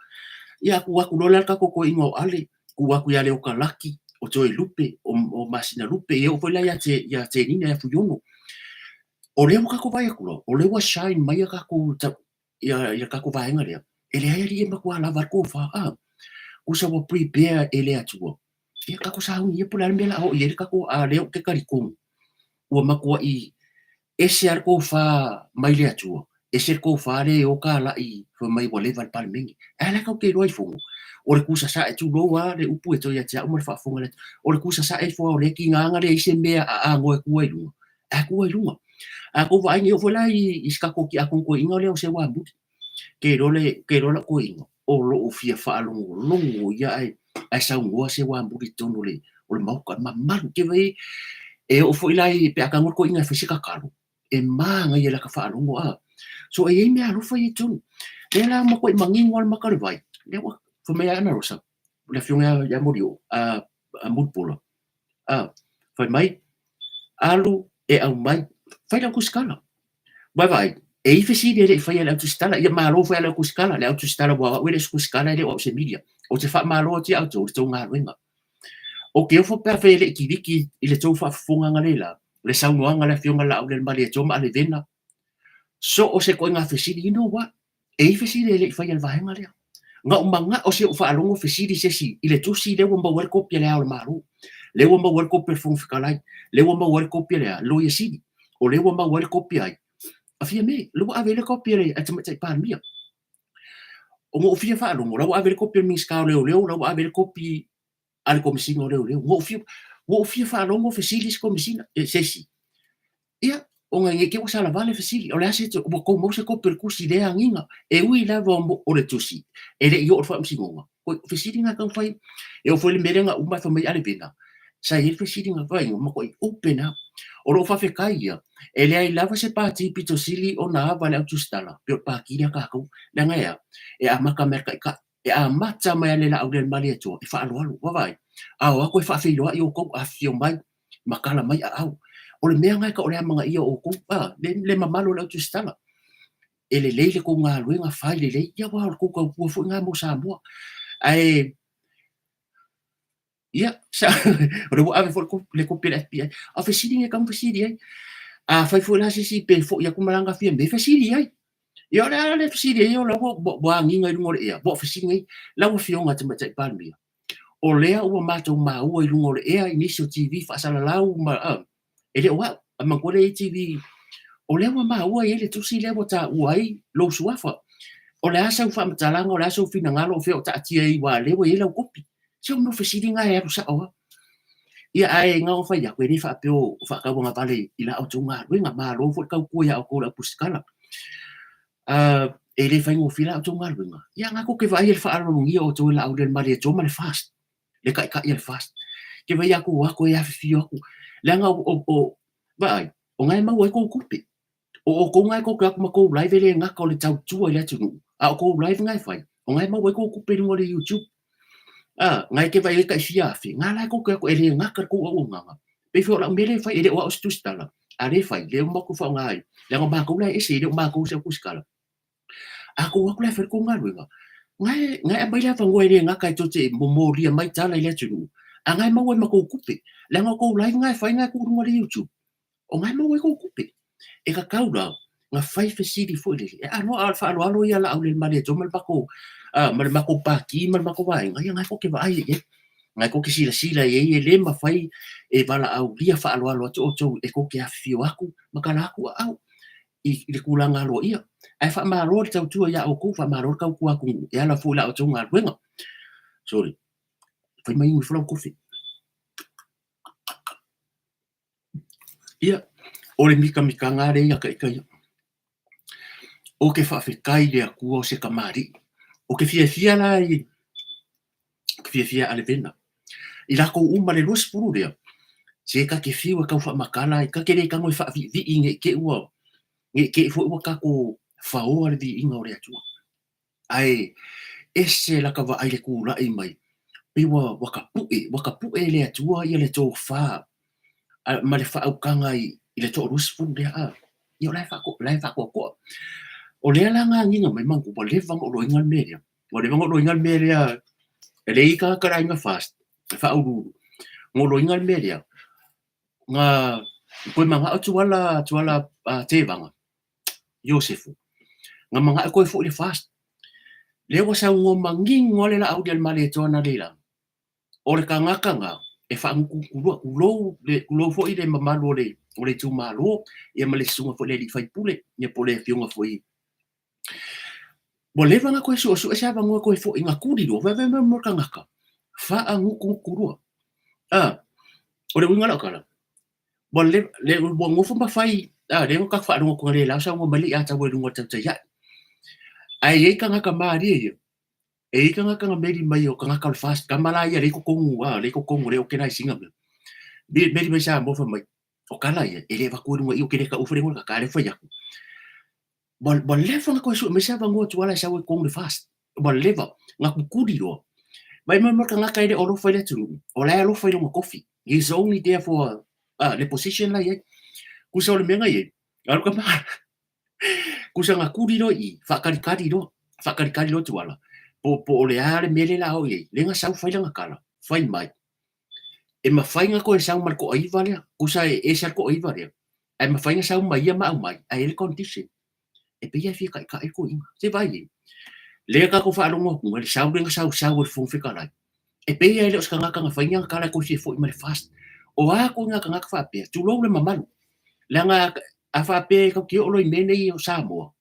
Ia, tuu atu loa la le tatou toeaina o Ale, tuu atu ia Leota Laki, o Toelupe, o, o Masina Lupe, ia oo foi la ia, te, ia Tenina, ia Fuiono. O lea ua tatou vaai atu loa, o lea ua shine mai a tatou, ia, ia tatou vaega lea, e leai alii e matua lava le tofa, a, tusa ua prepare e le Atua, ia tatou sauni ia po o le a le mea o le a oo i ai le tatou, a o lea ou te talitonu, ua matuai ese lava le tofa mai le Atua, ese le tofa lea e o talai fai mai ua leva le Palemene. Ae la tatou te iloa i Fono, o le tusasae, tulou lava le upu e toe ia te au ma le faafofoga a le atunuu, o le tusasae ifo lava o lea tiga na leai se mea a anoa e tua i luga, ae tua i luga. A tou vaai nei, oo foi la i si tatou tiakono toeaina lea o Seuamuli, ke iloa le, ke iloa lau toeaina, o lo o fia faalogologo ia ae, ae saunoa Seuamuli i totonu o le, o le Maota, e mamalu. Ke vaai, e oo foi la i, pe a tago le toeaina e fai se tatalo, e manaia i lata faalogo, a. So e i ai mea alofa ia i totonu. Lea la ua matuai manino lava le mata o le vai, lea ua fai mai Anarosa, le afioga ia Molioo, a, a Mulipola, a, fai mai, alu e aumai, fai le au tusitala. Vaavaai, e i fesili e le i faia e le au tusitala, ia malo foi a le au tusitala, le au tusitala aua o au e le o se tusitala e le o au o se media. Ou te faamalo atu ia outou i le tou galuega. Ou te ofo pe afai e le i kiliki i le tou faafofoga analeila, le saunoaga a le Afioga Laaulialemalietoa ma Alevena, so o se ituaiga fesili, you know what? E i ai fesili e le i faia i le vaega lea. Na ou manao se i ou faalogo fesili se isi i le tusi lea ua maua ai le kopi a Le Ao o le Malo, lea ua maua ai le kopi a le Fofoga Fetalai, lea ua maua ai le kopi a le a? Loia Sili, o lea ua maua ai le kopi a ai? A Fiame, lea ua ave ai le kopi a le Tamaitai Palemia. Na ou fia faalogo, la ua ave ai le kopi a le Minisita o Leoleo, la ua ave ai le kopi a le Komesina o Leoleo. Ua ou fia, ua ou fia faalogo fesili se Komesina, e, se isi. Ia, ona nei te i ua salavale fesili, o le a se, ua tou maua se kopi o le tusi lea agiga, e ui lava o le tusi, e le i oo i le faamasinoga. Oi, o fesili na taumafai, e oo foi i le mea lea na uma ae fai mai Alevena, sa i ai le fesili na fai, ua matuai open lava. O lou faafetai ia, e leai lava se pati pito sili ona ava i le au tusitala, pei o le pati lea a tatou, leaga e a? E amata mai lava i le taitai. E amata mai lava le laau lea ma le Atua e faaaloalo. Vaavaai, a o atu e faafeiloai outou, afifio mai, matala mai aau. O le mea lena e tau o le amanaia o outou, a, le mamalu o le au tusitala. E lelei le tou galuega, fai lelei, ia aua o le tou tautua foi lena mo Samoa. Ae, ia, o lea ua ave foi le kopi a le FBI. A o fesili nei e tatau ona fesili ai. Afai foi la se isi pe foi atu ma lana Fiame, fesili i ai. Ia o le a le fesili ai o la ua agiga i luga o le ea? Ua o fesili nei, lau Afioga i le Tamaitai Palemia, o lea ua matou maua i luga o le ea i nisi o TV faasalalau ma, e le o au, ae manatua lea e i ai TV, o lea ua maua e i ai le tusi lea ua taua ai lou suafa. O le a sau faamatalaga, o le a sou finagalo, o fea o taatia ai aua o lea ua i ai lau kopi. Se o mea o fesili na e alu sao lava. Ia ae na ona fai atu, e le faapea o faatauagavale i la outou galuega, malo foi le tautua ia outou le au tusitala. E le faigofie la outou galuega, ia na tou te vaai i le faaaloalogia o outou e Laaulialemalietoa ma le FAST, le taitai o le FAST. Te vaai atu o atu e afifio atu, leaga o, vaai, o na e maua ai tou tupe. O outou na e tou te o atu ma tou live e le gata o le tautua i le atunuu, a o tou live na e fai, o na e maua ai tou tupe i luga o le YouTube. A, na e te vaai ai tai fia afe, na la e tou te o atu e le gata le tou auaunaga. Pei foi o lau mea lea e fai, e le o au o se tusitala, a lea e fai, lea ua matou faaaoga ai, leaga o matou la e ese, e le o matou se au tusitala. A tou o atu la e fai le tou galuega, na e, na e aumai le avanoa e le gata e tou te momolia mai tala i le atunuu, a na e maua ai ma tou tupe. Leaga o tou live na e fai na e tuu i luga o le YouTube, o na e maua ai tou tupe. E tatau la ona fai fesili foi lele, e anoa a o le faaaloalo ia Laaulialemalietoa ma le matou, ma le matou Pati ma le matou vaega, ia na tou te vaai ai i ai. Na tou te silasila i ai e le mafai e valaaulia faaaloalo atu outou e tou te afifio atu ma tala atu aau i le tulaga aloaia. Ae faamalo le tautua ia outou, faamalo le tautua atunuu e ala foi i la outou galuega. Sorry, fai mai inu ifo lau kofi. Ia, o le mikamikaga lava lea ia te ita ia. Ou te faafetai i le Atua o se kamali'i. Ou te fiafia la i, ou te fiafia ia Alevena, i latou uma le 20 lea, se ta te fiu e tau faamatala ai, ta te le tago e faaviivii ne i te i ua, ne i te i foi ua tatou faoa le viiga o le Atua. Ae ese laka vaai i le tulai mai, pei ua ua tapue, ua tapue e le Atua ia le tofa ma le faautaga i le toa-20 lea a. Ia o la e la e faatoatoa. O lea la na agiga mai manatua ua leva ona ou loiga le mea lea. Ua leva ona ou loiga le mea lea, e leai tagata o le aiga FAST, e faauluulu. Na ou loiga le mea lea, na toe manao Tuala, Tuala Tevaga, Iosefu, na manao e toe foi i le FAST. Lea ua saunoa manino lava le Laaulialemalietoa analeila, o le tagata na e faagutugutu tulou, tulou foi le mamalu o le, o le itumalo, ia ma le susuga foi i le alii faipule, ia po o le afioga foi ua leva ona toe suesue se avanoa e toe foi, na tuli loa, vaai mai mo le tagata, faagutugutu A, o le uiga o lau tala, ua leva, le, ua nofo ma fai, a, lea na tatou faalogo atu analeila o saunoa mai le iataua i luga o le tautai ae. Ae i ai tagata malie ia, e i ai tagata na meli mai o tagata o le FAST, tama la ia lea i totonu, a, lea i totonu o le organize ina mea. Meli mai Samoa fai mai, o tala ia, e le avatua i luga i i, ou te le taua foi le igoa o le tagata, a o lea ua fai atu. Ua, ua leva ona toe sue mai se avanoa Tuala e sau ai i totonu o le FAST. Ua leva, na tutuli loa. Vaai mai mo le tagata e le o alofa i le atunuu, o la e alofa i lona tofi. He is only there for le position la e i ai. Tusa o le mea na i ai, alu ka tusa na tuli loa i i, faatalitali loa, faatalitali loa Tuala, po, po o le a le mea lea o le a oo i ai, lea na sau fai lana tala, fai mai, e mafai ona toe sau ma le toaiva lea, tusa e ese lava le toaiva lea, ae mafai ona sau ma ia ma aumai, ae i ai le condition, e pei lava e fia taitai le toeaina. Se i vaai i ai, lea tatou faalogo atu, le sau lea na sausau e le Fofoga Fetalai, e pei lava e le o se tagata na fai ni ana tala e toe fia foi mai i le FAST. O a ituaiga tagata faapea, tulou le mamalu, leaga a faapea e tatou te oo loa i mea nei o Samoa,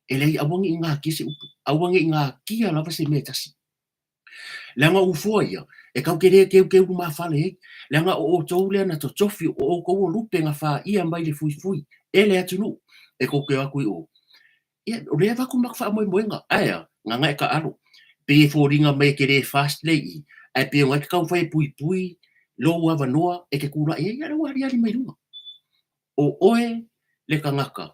e leai, aua ne i natia se upu, aua ne i natia lava se mea e tasi. Leaga o ufoa ia, e tatou te le keukeu lumafale ai, leaga o outou lea na totofi, o outou o lupe na faia mai le fuifui e le atunuu, e tou te o atu i o. Ia, o lea e avatu ma faamoemoega, ae a, gagae taalo, pei e foliga mai e te le FAST lea i i, ae pei o na e te taumafai e puipui lou avanoa e te tulai ai, ia lea ua aliali mai luga. O oe le tagata.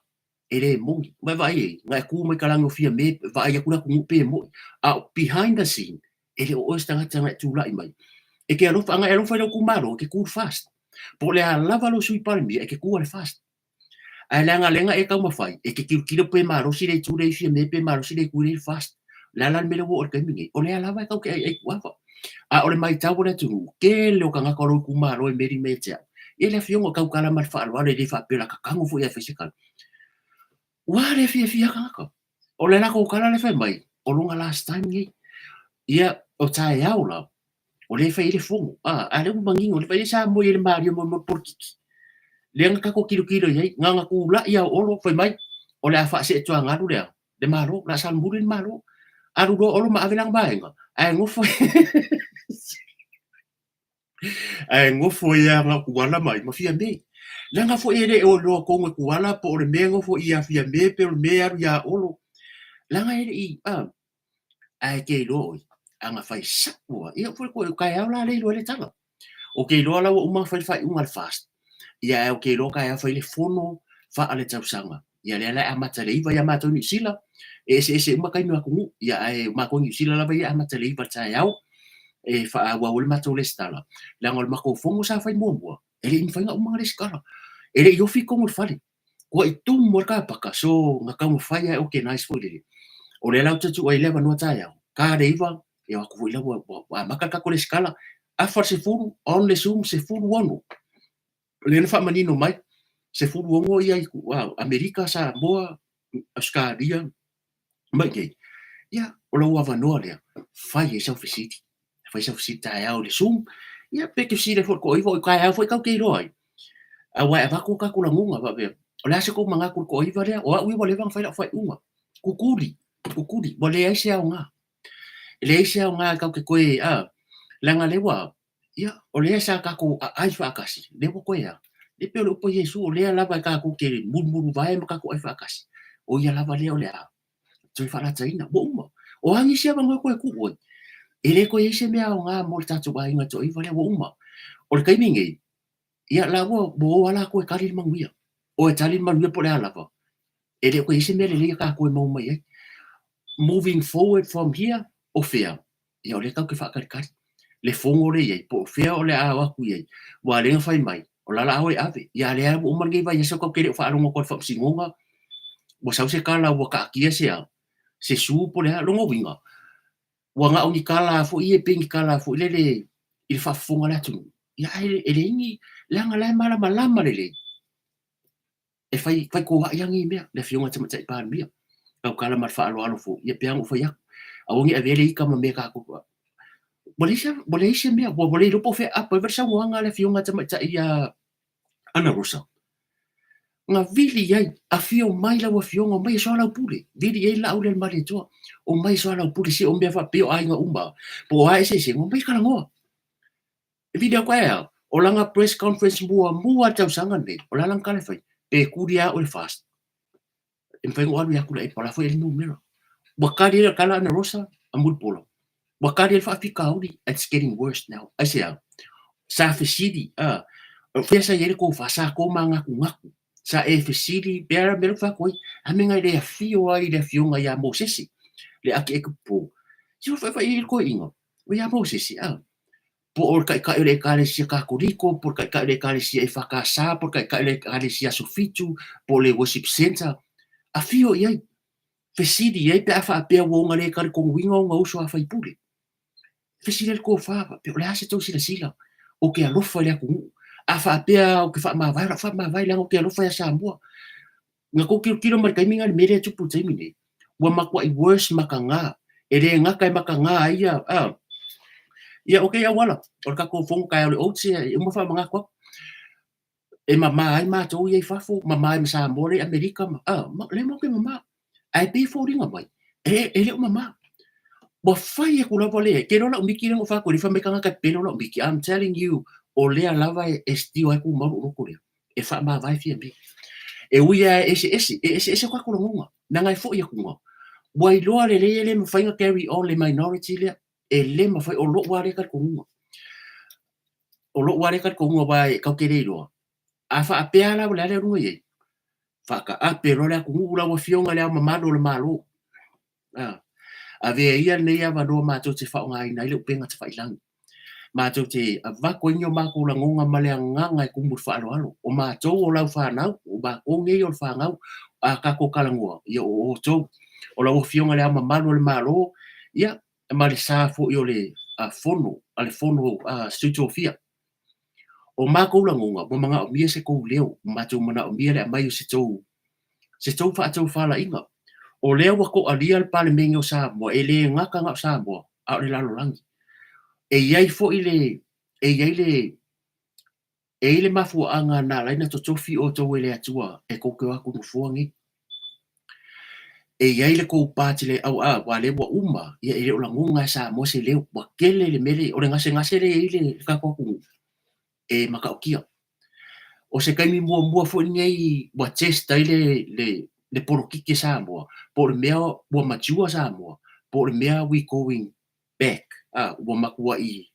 E le moni. Ua e vaai i ai, na e kū mai ka lagi o Fiamē, vaai atu le atunuu pe moni. A o behind the scene, e le o oe se tagata na e tulai mai. E te alofa, ana e alofa i lou itumalo, e te kū i le FAST. Po o le a lava lou Sui Palemia, e te kū i le FAST. Ae leaga lea na e taumafai, e te tilotilo pe malosi le itu lea i Fiamē pe malosi le itu lea i le FAST. O le a la le mea lea ua oo i le taimi nei? O lea lava e tau te aiai tuava. A o le matau a le atunuu, tele o tagata o lou itumalo e meli mai ia te au. Ia le afioga o tautala ma le faaaloalo e le faapea o le a tatano foi e fai se tala. Ua le fiafia tagata. O le latou tala lea fai mai, o lona last time nei. Ia, o taeao la, o lea e fai ai le fono. A, a lea ua manino, le fai ai Samoa i le malie mo le polokiki. Lea na tatou tilotilo i ai, na ona tulai a o Olo fai mai, o le a faaseetuagalu le a, le Malo, o le a salomuli le Malo. Alu loa Olo ma ave lana vaega, ae nofo ae nofo ai lava Tuala mai ma Fiamē. Leaga foi e le o iloa tonu e Tuala po o le mea e nofo i ia Fiamē pe o le mea e alu ia Olo. Leaga e le i, a, ae te iloa ʻoe, a na fai saʻo lava, ia foi koe, o taeao la lea e iloa ai le tala. Ou te iloa la ua uma ona fai le faaiuga a le FAST, ia ae ou te iloa taeao fai le fono faale-tausaga. Ia lea la e amata i le 9 ia matou i Niu Sila, e eseese uma taimi o atunuu, ia ae o matou i Niu Sila lava ia e amata i le 9 i le taeao e faaauau ai le matou resitala, leaga o le matou fono sa fai muamua, e le i mafai ona uma ona resitala. E le i ofi i totonu o le fale. Ua i tumu ai le kapaka, so na taumafai lava e organize foi lele. O lea la ou te tuu ai le avanoa taeao, ta le 9, e o atu foi la ua amata le tatou resitala, afa le 10, on le zoom 16. O lea na faamanino mai, 16 ia Amerika, Samoa, Ausetalia ma i inei. Ia, o lou avanoa lea, fai ai sau fesili. Fai sau fesili taeao i le Zoom, ia pe te fesili ai foi i le toaiva, o taeao foi tatou te iloa ai. Aua e avatu o tatou lagona faapea, o le a se tou manatu i le toaiva lea? O au ia ua leva ona fai lau faaiuga. Kukuli, kukuli, ua leai se aoga. E leai se aoga e tatou te toe, a, leaga lea ua, ia, o lea sa tatou aai faatasi, lea ua toe a? E pei o le upu a Iesu, o lea lava e tatou te mulumuluvae ma tatou ai faatasi, o ia lava lea o le a toe faalataina. Ua uma. O a nisi avanoa e toe tuu ai? E le toe i ai se mea aoga mo le tatou aiga toaiva lea, ua uma. O le taimi nei, ia la ua o lava latou e tali le manuia. O e tali le manuia po o le a lava, e le o toe i ai se mea lelei a tatou e maua mai ai. Moving forward from here, o fea? Ia o lea tatou te faatalitali le fono lea e i ai, po o fea o le a o atu i ai, aua o lea na fai mai, o la o le a o e ave. Ia a o lea ua uma lenei vaiaso tatou te le o faalogo atu i le faamasinoga, ua sau se tala ua taatia se a, se sue po o le a. Lona uiga, ua na o ni tala foi ia e pei ni tala foi lele i le faafofoga a le atunuu, ia ae e leai ni, leaga o la e malamalama lelei e fai fai toai lava nei mea, le Afioga i le Tamaitai Palemia. Tautala ma le faaaloalo foi, ia pei lava ona ou fai atu, aua ne i avea le ita ma mea tatou ua leai se ua leai se mea, ua le iloa po o fea e apo ai le saunoaga a le Afioga i le Tamaitai ia Ana Rosa. Na vili ai, afio mai lau Afioga, omai e soalaupule, vili i ai le laau lea a le Malietoa, omai e soalaupule, se o mea faapea o aiga uma, po o a eseesega, omai e talanoa. E vili atu ae a? O lana press conference muamua i le tausaga lenei, o le a lana tala e fai? Pe tuli lava oe i le FAST, e mafai ona ou alu i Akulaʻi po o le a foi le numera. Ua tali ai le tala a Ana Rosa a Mulipola, ua tali ai le faafitauli, it's getting worse now. Aisea? Sa fesili, a, o fea sa i ai le tofa? Sa tomanatunatu, sa e fesili, pei lava o le mea lea ou te fai atu ai, a mea na e le afio ai le afioga ia Mosese, le atiae tupu, se ua faifai ai le toeaina, o ia Mosese, a, po o le Taitai o le Ekalesia Katoliko, po o le Taitai o le Ekalesia EFKS, po o le Taitai o le Ekalesia Aso Fitu, po o le Worship Centre, afio i ai, fesili i ai pe a faapea ua ona le talitonuina ona uso a faipule. Fesili ai le tofa faapea, o le a se tou silasila? Ou te alofa i le atunuu. A faapea ou te faamavae, o lau faamavae leaga ou te alofa ia Samoa. Na tou tilotilo mai i le taimi lena i le mea lea e tupu i le taimi lenei, ua matuai worse mataga, e le gata e mataga ai ia, a, ia ok auala, o le tatou fono taeao i le oats e uma faamanatu atu. E mama ai matou ia i fafo, mama ai ma Samoa lea i Amerika ma, a, lea matou te mama. Ae pei e foliga mai, e, e le o mama. Ua fai atu lava le, ke iloa lau miki lea na ou fai atu ai, fai mai tagata e pele lau miki. I'm telling you, o lea lava e steal ai tumau lou loto lea. E faamavae Fiamē. E ui lava e eseese, e eseese o tatou lagona, leaga e foi atu na. Ua iloa lelei e le mafai ona carry on le minority lea, e le mafai, o lou lava lea talitonuga. O lou lava lea talitonuga aua tatou te le iloa, a faapea lava o le a le aluga i ai, Faakaape loa le atunuu lau Afioga i Le Ao Mamalu o le Malo. A, avea ia lenei avanoa matou te faaaogaina ai le upega tafailagi. Matou te avatu ai ni o matou lagona ma le agaga e tumu i le faaaloalo. O matou o lau fanau, o matou nei o le fanau, a tatou talanoa, ia o outou. O lau Afioga i Le Ao Mamalu o le Malo, ia, ma le sa foi o le Fono a le Fono a Sui Tofia. O matou lagona, ua manaomia se tou leo, ua matou manaomia le aumai o se tou se tou faatofalaiga. O lea ua toalia le Palemene o Samoa, e le gata na o Samoa, a o le lalolagi. E i ai foi le, e i ai le, e i ai le mafuaaga na ala ai ona totofi outou e le Atua e tou te o atu i nofoa nei. E i ai le tou part i le aua aua lea ua uma, ia e le o lagona e Samoa se leo. Ua tele le mea lea, o le gasegase lea e i ai le tatou atunuu, e matautia. O se taimi muamua foi lenei ua test ai le, le, le polokiki a Samoa, po o le mea ua mature Samoa, po o le mea we going back, a, ua matuai,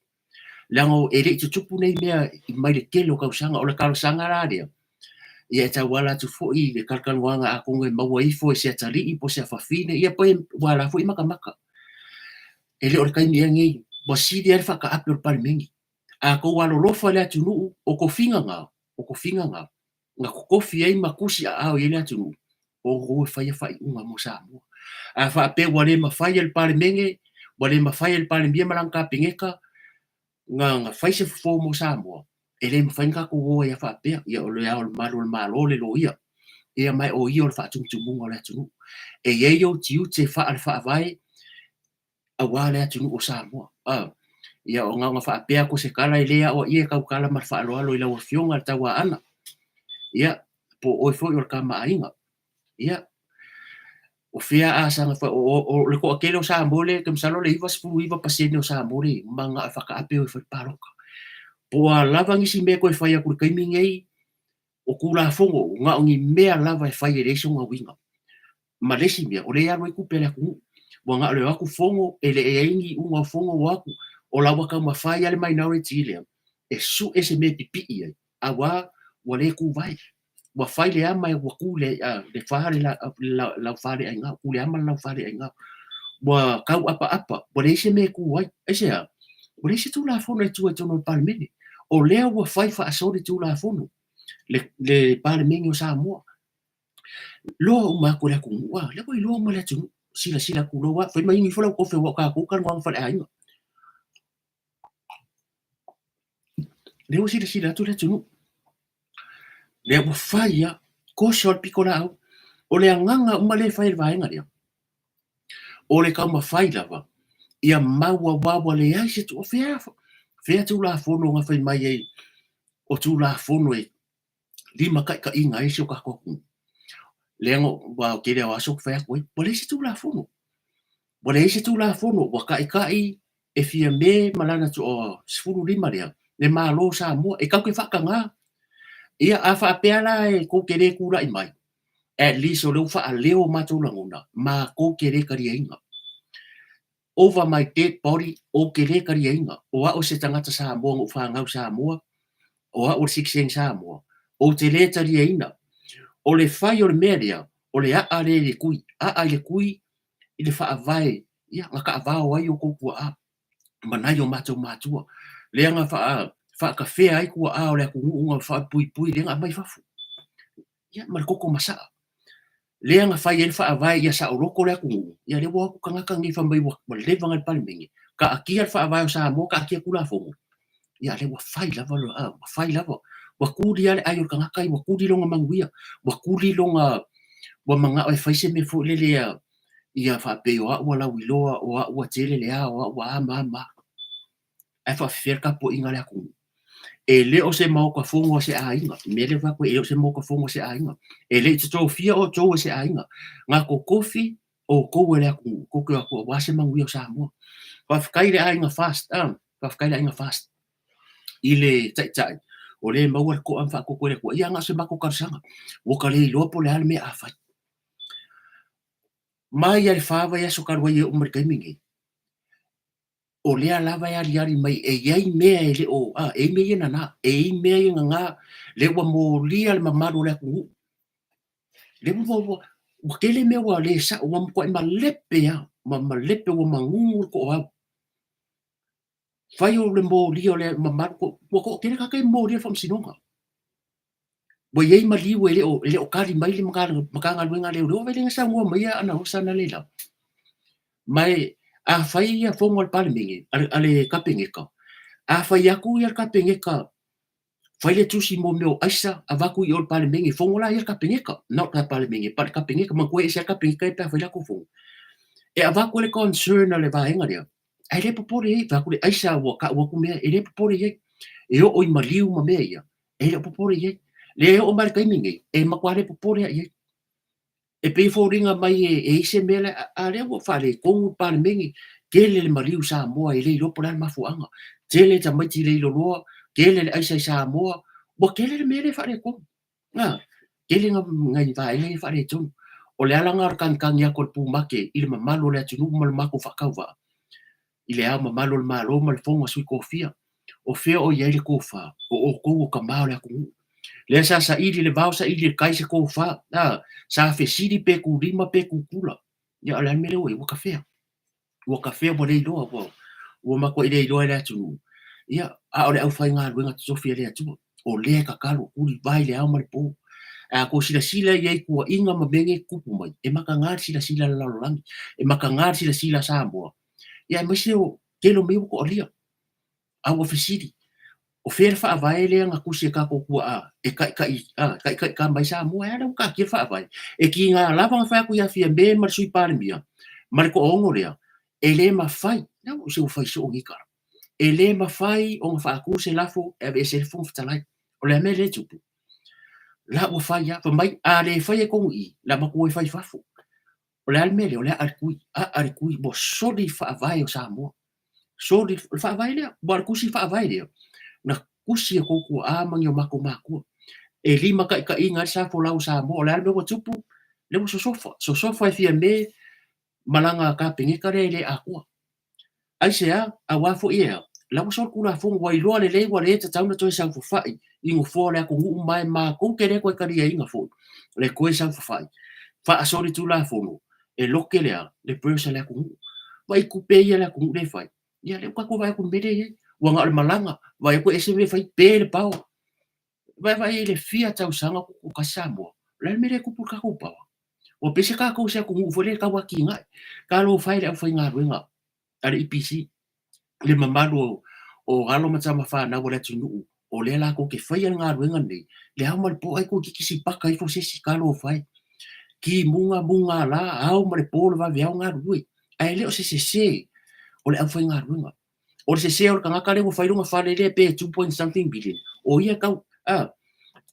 leaga e le i tutupu nei mea mai le tele o tausaga. O le talosaga la lea, ia e tauala atu foi i le talatalanoaga atonu e maua ifo e se atalii po o se afafine, ia pe ua ala foi matamata. E le o le taimi ea lenei, ua sili ai le faataape o le Palemene. A tou alolofa i le atunuu, o tofiga na, o tofiga na, na totofi ai ma tusi aao i ai le atunuu, o outou e faia faaiuga mo Samoa. A faapea ua le mafai e le Palemene, ua le mafai e le Palemia ma lana Kapeneta na, na fai se fofo mo Samoa, e le mafai ona tatou o ai lava faapea. Ia o le Ao Mamalu o le Malo le Loia, ia ma o ia o le faatumutumuga o le atunuu. E i ai ou tiute faale-faavae aua le atunuu o Samoa. A, ia o na ona faapea atu o se tala e le aoaia e tautala ma le faaaloalo i lau Afioga i le Tauaana, ia, po o oe foi o le Tama a Aiga. Ia, o fea a saga fai, o le toatele o Samoa lea, ou te masalo o le 99% o Samoa lea e mananao e faataape o e fai le palota. Po o a lava nisi mea e toe fai atu i le taimi lenei, o Tulafono, na o ni mea lava e fai e leai sona uiga. Ma le isi mea, o lea e alu ai tupe a le atunuu. Ua na o le o atu fono, e le i ai ni iuga o fono o atu, o la ua taumafai lava le minority lea e sue se mea e pipii ai, aua ua le tuvae. Ua fai le ama ua tu le, le fa le laufa le aigao, tu le ama le laufa le aigao. Ua tauapaapa, ua leai se mea e tu ai. Aisea? Ua leai se Tulafono e tua i totonu o le Palemene. O lea ua fai faasolitulafono le, le Palemene o Samoa. Iloa uma atu e le atunuu, a, lea ua iloa uma e le atunuu. Silasila atu loa, fai mai inu ifo lau kofe aua o tatou talanoaga faaleaiga. Lea ua silasila atu le atunuu. Lea ua fai lava, koso le pitolaau. O le agaga uma lea e fai e le vaega lea, o le taumafai lava ia mau aua ua leai se o fea, fea Tulafono na fai mai ai o Tulafono e limataitaiina ai si o tatou atunuu? Lea na aua o le tele o aso ou te fai atu ai, ua leai se Tulafono. Ua leai se Tulafono, ua taitai e Fiame ma lana toa 15 lea, le Malo o Samoa, e tatou te faatagā. Ia, a faapea la e tou te le tulai mai, at least o lea ua faaleo o matou lagona, matou te le taliaina. Over my dead body, ou te le taliaina. O au o se tagata Samoa na ou fanau i Samoa, o au o le sitiseni Samoa, ou te le taliaina. O le fai o le mea lea, o le a'a lea i le tui, a'a i le tui i le faavae, ia, na taavao ai outou tuaa ma nai o matou matua, lea na faatafea ai tuaa o le atunuu na faapuipui lea na aumai i fafo. Ia, ma le koko masaa. Lea na fai ai le faavae ia saoloto le atunuu, ia lea ua o atu tagata nei fai mai ua leva ona i le Palemene, taatia le faavae o Samoa, taatia Tulafono, ia lea ua fai lava, ua fai lava. Ua tuli lava le ai o le tagata ia, ua tuli lona manuia, ua tuli lona, ua manao e fai se mea foi lele ia, ia faapei o au ua lauiloa, o au ua tele le a, o au ua a ma a ma a. Ae faafefea le tapuaiga a le atunuu? E le o se Maota Fono a se aiga. O le mea lea e fai atu ai, e le o se Maota Fono a se aiga. E le i totofia outou e se aiga. Na totofi outou e le atunuu, tou te o atu aua se manuia o Samoa. Faafetai i le aiga FAST, faafetai i le aiga FAST i le Taitai, o lea e maua le toa ma faatoatoa e le Atua. Ia na o se matou talosaga, ua ta le iloa po o le a le mea a fai. Mai lava i le fa vaiaso talu ai e oo mai i le taimi lenei, o lea lava e aliali mai e i ai mea e le o, a, e i ai mea ia e nana, e i ai mea ia e nana, lea ua molia le mamalu o le atunuu. Lea ua ua ua tele mea ua le sa'o, ua matuai malepe lava, ma malepe ua magugu le to'oau. Fai o le molia o le mamalu, ua to'atele tagata ia e molia i le faamasinoga. Ua i ai maliu e le o, e le o tali mai le Matagaluega a Leoleo, vaai lea na saunoa mai Aana Alofi analeila. Ma e a fai ia fono a le Palemene, a le Kapeneta, a fai atu ia le Kapeneta fai le tusi mo mea o aisa avatu i o i le Palemene, fono la ia le Kapeneta, not le Palemene, but le Kapeneta, manatua e ese lava le Kapeneta ia pe a fai latou fono. E avatu ai le concern a le vaega lea, ae le popole i ai, fai atu le aisa ua tau atu mea, e le popole i ai. E oo i maliu ma mea ia, e le o popole i ai. Lea e oo mai i le taimi lenei, e matua le popole lava i ai. E pei e foliga mai e i ai se mea lea, a lea ua faaletonu le Palemene, tele le maliu i Samoa e le iloa po o le a le mafuaaga. Tele tamaiti le iloloa, tele le aisa i Samoa, ua tele le mea lea e faaletonu. A, tele nai vaega ia e faaletonu. O le ala lena o le tagitagi atu o le pumate i le mamalu o le atunuu ma le matou faatauvaa i le Ao Mamalu o le Malo ma le Fono a Sui Tofia. O fea o i ai le tofa? O outou o tama o le atunuu. Lea sa saili i le vao saili i le tai se tofa, a, sa fesili pe tulima pe tutula. Ia o le a le mea lea ua i ai? Ua tafea. Ua tafea ua le iloa, ua, ua matuai le iloa e le atunuu. Ia, a o le aufaigaluega totofi a le Atua, o lea e tatalo, tulivae i le ao ma le po. Ae a tou silasila i ai i tuuaiga ma mea nei e tutupu mai, e mataga le silasila a le lalolagi, e mataga le silasila a Samoa, ia aemaise o tele o mea ia ua toalia. A ua fesili, o fea le faavae lea na tusi e tatou tuaa e taitai, a, taitai tama ai Samoa? E a lea ua taatia le faavae? E tiga lava ona fai atu ia Fiame ma le Sui Palemia ma le toaono lea, e le mafai, se ua fai soo nei tala, e le mafai ona faatu se lafo e aveese ai le Fofoga Fetalai. O le a mea lea e tupu? La ua fai lava, fai mai, a le faia i totonu i i, la matou o e fai i fafo. O le a le mea lea? O le aa le tui, aa le tui, ua soli le faavae o Samoa. Soli le faavae lea, aua o le tusi faavae lea, na tusi e tou tuaa ma ni o matou matua. E limataitaiina ai le sa folau o Samoa. O le a le mea ua tupu? Lea ua sosofa, sosofa e Fiame ma lana Kapeneta lea e le atoa. Aisea? Aua foi e a? La ua soli Tulafono, ua iloa lelei ua le tatau ona toe saofafai i nofoa o le atunuu ma e matou te le toe taliaina foi le toe saofafai faasoli Tulafono e lote le a? Le purse a le atunuu. Vaai i tupe ia a le atunuu lea e fai, ia lea ua tatou vaai atu i le mea lea e i ai. Ua na o le malaga, vaai atu e ese mea e fai, pe le power. Vaai i le fia tausaga o tutoatasi Samoa, o le a le mea lea e tupu i le tatou power? Ua pei se tatou se atunuu foi lea e tau atinae. Talofa e i le aufaigaluega a le EPC, le mamalu o alo ma tama fanau a le atunuu, o lea latou te faia le galuega lenei, le ao ma le po, ai toeitiiti sipaka ifo se isi, talofa e. Timuga, mugala, ao ma le po, le vaveao, galulue. Ae le o se sese o le aufaigaluega. O le sese o le tagata lea ua fai lona fale lea pe two point something billion, o ia tau a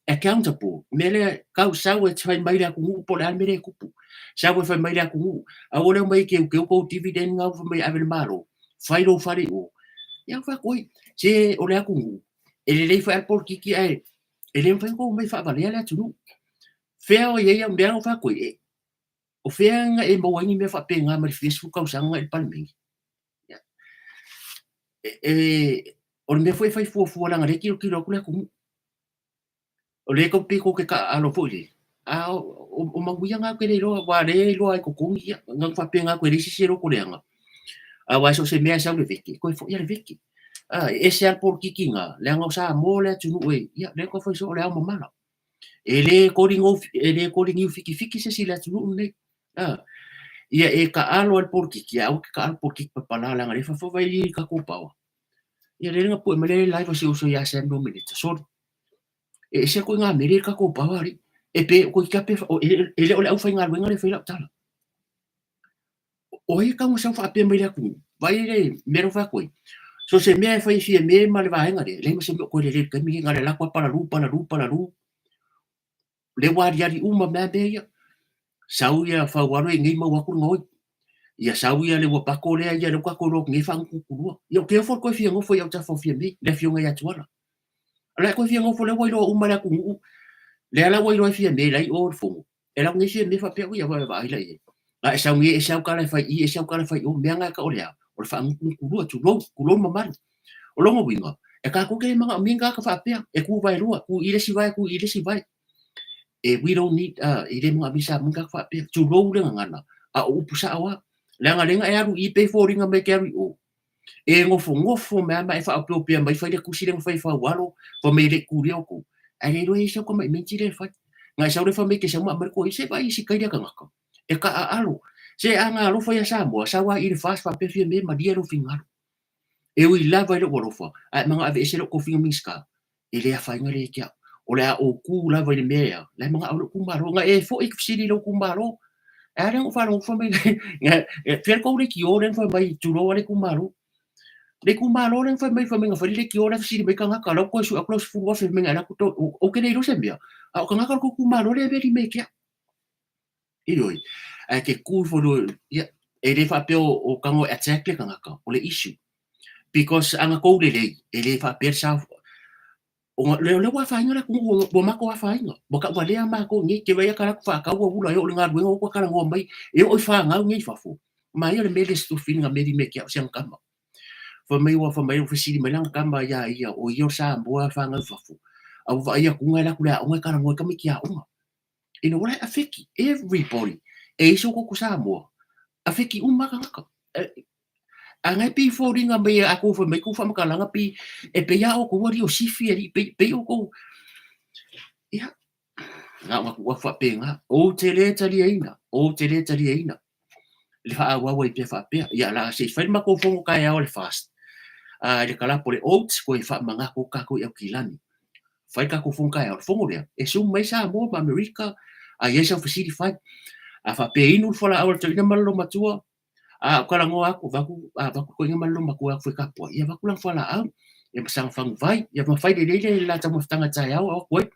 accountable, mea lea tau sau e fai mai le atunuu po o le a le mea lea e tupu. Sau e fai mai le atunuu, aua le omai e teuteu tou dividend na fai mai e ave i le Malo, fai lou fale i o. Ia fai atu ai, se o le atunuu, e lelei foi lava le polokiki ae e le mafai ona outou omai e faavalea le atunuu. Fea o i ai au mea na ou fai atu ai, o fea na e maua ai ni mea faapena mai le fia sefulu tausaga na i le Palemene? E, o le mea foi e fai fuafua leaga o lea e tilotilo atu le atunuu. O lea tou te tou te taaalo foi lele, a o manuia na ou te le iloa, aua o lea e iloa ai i totonu, ia, na ona faapena atu e leai se isi e loto leaga. Aua so o se mea e sau le vete, e toe foi lava le vete. A, e ese lava le polokiki lena, leaga o Samoa le atunuu e, ia, lea e tau fai soo o le ao mamala. E le koli e le koli niu fitifiti se isi i le atunuu lenei. A, ia e taalo lava i le polokiki, ae aua e te taalo polokiki papala leaga o lea e faifai i tatou power. Ia lea na pue mai le live a si ou uso ia Samuel Mineta, sorry. E ese atu i ngā mele i tatou power alii. E pe, koe kia pe, e le o le aufaigaluega lea e fai lau tala. O ai e tau na sau faapea mai le atunuu, vaai le mea lea ua fai atu ai. So se mea e fai e Fiame ma le vaega lea, e leai ma se mea o toe lelei i le taimi lenei, na o le alu atu lava palalu, palalu, palalu, lea ua aliali uma mai lava mea ia. Sau ia Faualo e nei mau atu le gaoi. Ia sau ia le uapato lea ia lea ua tatou iloa atu nei e faagutugutua. Ia ou te ofo i le toe fia nofo i autafa o Fiame, le afioga ia Tuala. O le a toe fia nofo lea ua iloa uma e le atunuu, lea la ua iloa e Fiame la e i o i le fono. E lau nei Fiame faapea, ui a vaai la i ai. A e sau nei ese au tala e fai i i, ese au tala e fai i o, mea na e tau o le a? O le faagutugutua, tulou, tulou le mamalu. O lona uiga, e tatou te le manaomia ni tagata faapea, e tu vaelua, tu i le isi vae, tu i le isi vae. E we don't need, e le manaomia Samoa ni tagata faapea, tulou le gagana, a o upu sao lava. Leaga lea na e alu i i pei e foliga mai e te alu i o, e nofonofo mai lava ma e faaopeopea mai fai le tusi lea na fai e Faualo, fai mai e le i tulia outou. Ae le iloa e i ai sau tamaimenti lea e fai. Na e sau lea fai mai e te sau ma aumai le toeaina, se vaai i si tai lea tagata. E taaalo. Se a na alofa ia Samoa, sau lava i i le FAST faapea Fiame malie lou finagalo. E ui lava i lou alofa, ae manao e aveese lou tofiga Minisita, e le afaina lea ia te au. O le a ou tu lava i le mea ea, la e manao lou itumalo. Na e foi e fesili i lou itumalo. E a lea na ou faalogo fai mai, fea le tou leitio lea na fai mai, tulou lava le itumalo. Le itumalo lea na fai mai, fai mai na fai le leitio la e fesili mai tagata, la ua toe sue atu lau 10,000 fai mai na e alu atu, ou te le iloa se mea, a o tagata o le tou itumalo lea e veli mai ia te au. Ioe, ae te tu ifo loa, ia, e le faapea o tago e attack le tagata, o le issue. Because a na tou lelei, e le faapea le sa, o lea ua afaina le atunuu, ua matou afaina, ua tauvalea matou nei, te vaai atu la faatau ua ula e oo i le galuega ua talanoa mai, e oo i fanau nei i fafo. Manaia le mea lea se na meli mai ia te au si ana tama. Fai mai ua fai mai ua fesili mai lana tama ia ia, o ia o Samoa fanau i fafo. A ua vaai atu na e alu atu i le aoga e talanoa i tamaiti aoga. Ina ua afeki everybody e i so koko Samoa afeki uma tagata a ngai pi foliga mai a kou fai mai kou faamatalaga pi e pei a outou alii o sifi alii pei pei outou ia na ona tuu atu faapena ou te le taliaina ou te le taliaina le faaauau ai pea faapea ia la se i fai le matou fono taeao le fast a i le kalapo le oats koe faamanatu tatou i Aukilani fai le tatou fono taeao, le fono lea, e zoom mai Samoa ma Amerika, a i ai sau fesili fai. A faapea e inu le fualaau a le toeaina ma le loomatua, a ou talanoa atu, avatu, avatu le toeaina ma le loomatua e atu e tapuai, ia avatu lana fualaau, ia ma saga faguvai, ia ma fai lelei le la taumafataga taeao o atu ai.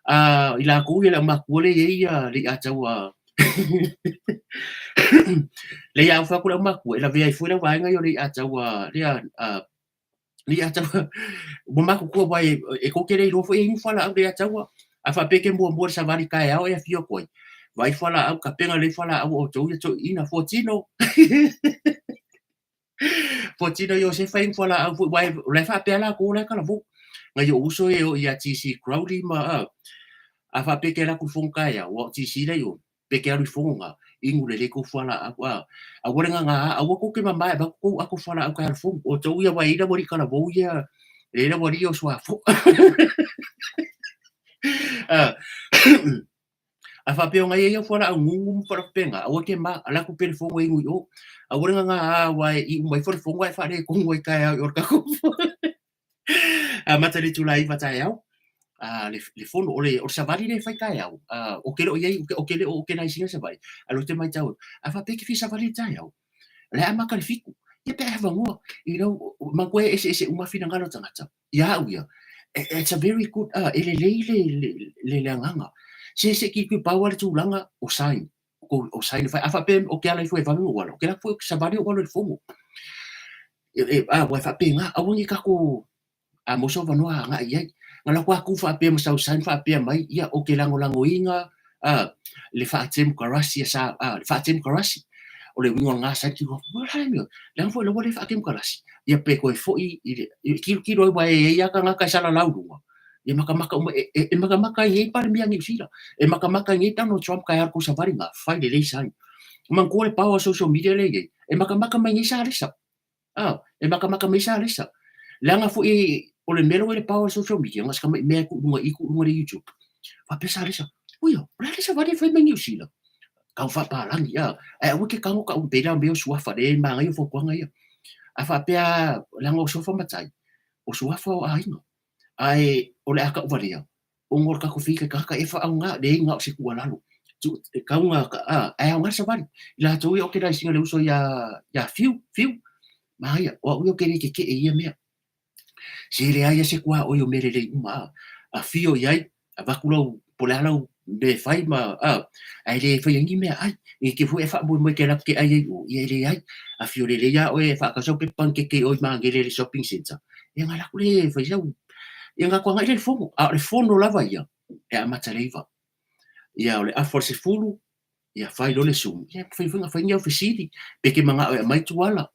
A i latou ia le aumatua lea e i ai ia le iataua le ia fai atu le aumatua e lavea ai foi le vaega ia o le iataua lea le ataua ua matutua aua e tou te le iloa foi e inu fualaau le ataua. A faapea e te muamua i le savali taeao e afio atu ai, vaai fualaau, tapena lelei fualaau a outou ia toeaiina, fuatino. Fuatino Iosefa inu fualaau foi, aua o la e faapea latou o la e talavou. Nai ou uso ia e oo ia TC Crowley ma a faapea e te alu atu i le fono taeao, aua o TC la i o, pe te alu i fono na, inu lelei kou fualaau, a, aua le gagā, aua tou te mama e avatu kou ato fualaau tae alu fono, outou ia aua e i ai le aualii talavou ia, e i ai le aualii ia o Suafoa. A faapea ona i ai au fualaau gugu ma fualaau faapena, aua te ma, ala atu pea i le fono e inu i o. Aua le gagā aua e iu mai ifo le fono ae faaletonu ai taeao i o le tatou fono. Amata i le itula 9 taeao, le, le fono, o le, o le savali lea e fai taeao, ou te le o i ai, ou te le o organize ina savali, a o lea ou te matau atu, a faapea e te fia savali i le taeao, o le a amata i le 7, ia pe a e avanoa, you know, manatua e eseese uma finagalo o tagata. Ia au ia, it's a very good, e lelei le, le, le, le agaga. Se se i pau lava le tulaga o sign, o sign e fai, a faapea ou te ala ifo e vave ou ala, ou te alu atu foi ou te savali ou alo i le fono. A ua e faapena, aua ne i tatou a maua se avanoa agai i ai. Na alu atu lava tu faapea ma sau sign faapea mai, ia ou te lagolagoina a le faatemokarasi a sa, a le faatemokarasi. O le uiga o lena sign, tilo atu, o le a le mea, leaga foi o lea ua le faatemokarasi. Ia pe toe foi i le, tilotilo ai aua e i ai lava tagata e salalau i luga, ia matamata uma, e matamata ai nei Palemia a Niu Sila, e matamata ai nei Donald Trump taeao i le tou savali lena, fai lelei sign. Manatua le power o social media lea e i ai, e matamata mai nei Salesa. A, e makamaka mai Salesa. Leaga foi o le mea lea ua i le power o le social media, na o se tamai mea e tuu i luga i, tuu i luga i le YouTube. Faapea Salesa, Uia, o le a le savali e fai mai Niu Sila? Tau faapalagi, a, ae aua e te tago tau pei la o mea o suafa, lea e manaia fautuaga ia. A faapea leaga o suafa matai, o suafa o aiga. Ae o le a tauvalea, ona o le tatou fita tagata e faaaoga, leai na o se tuualalo. E tau na, a, ae aoga le savali. I latou ia organize ina le uso ia, ia Fiu, Fiu. Manaia, o au ia ou te le tetee i ia mea. Se leai lava se tuaoi o mea lelei uma, a. Afio i ai, avatu lau, po o le a lau mea e fai ma, a, ae le faia ai ni meaai. I te foi e faamoemoe e te alu atu e te ai ai i o, ia e leai. Afio lelei lava oe e faatau sau pepa panikeke i o i Magele i le shopping centre, ia ona alu atu lea e fai sau, ia ona atu agai lea i le fono. A o le fono lava ia, e amata i le 9. Ia o le afa o le 10, ia fai loa le zoom, ia mafai foi ona fai ni au fesili, pe te manao e aumai tuala.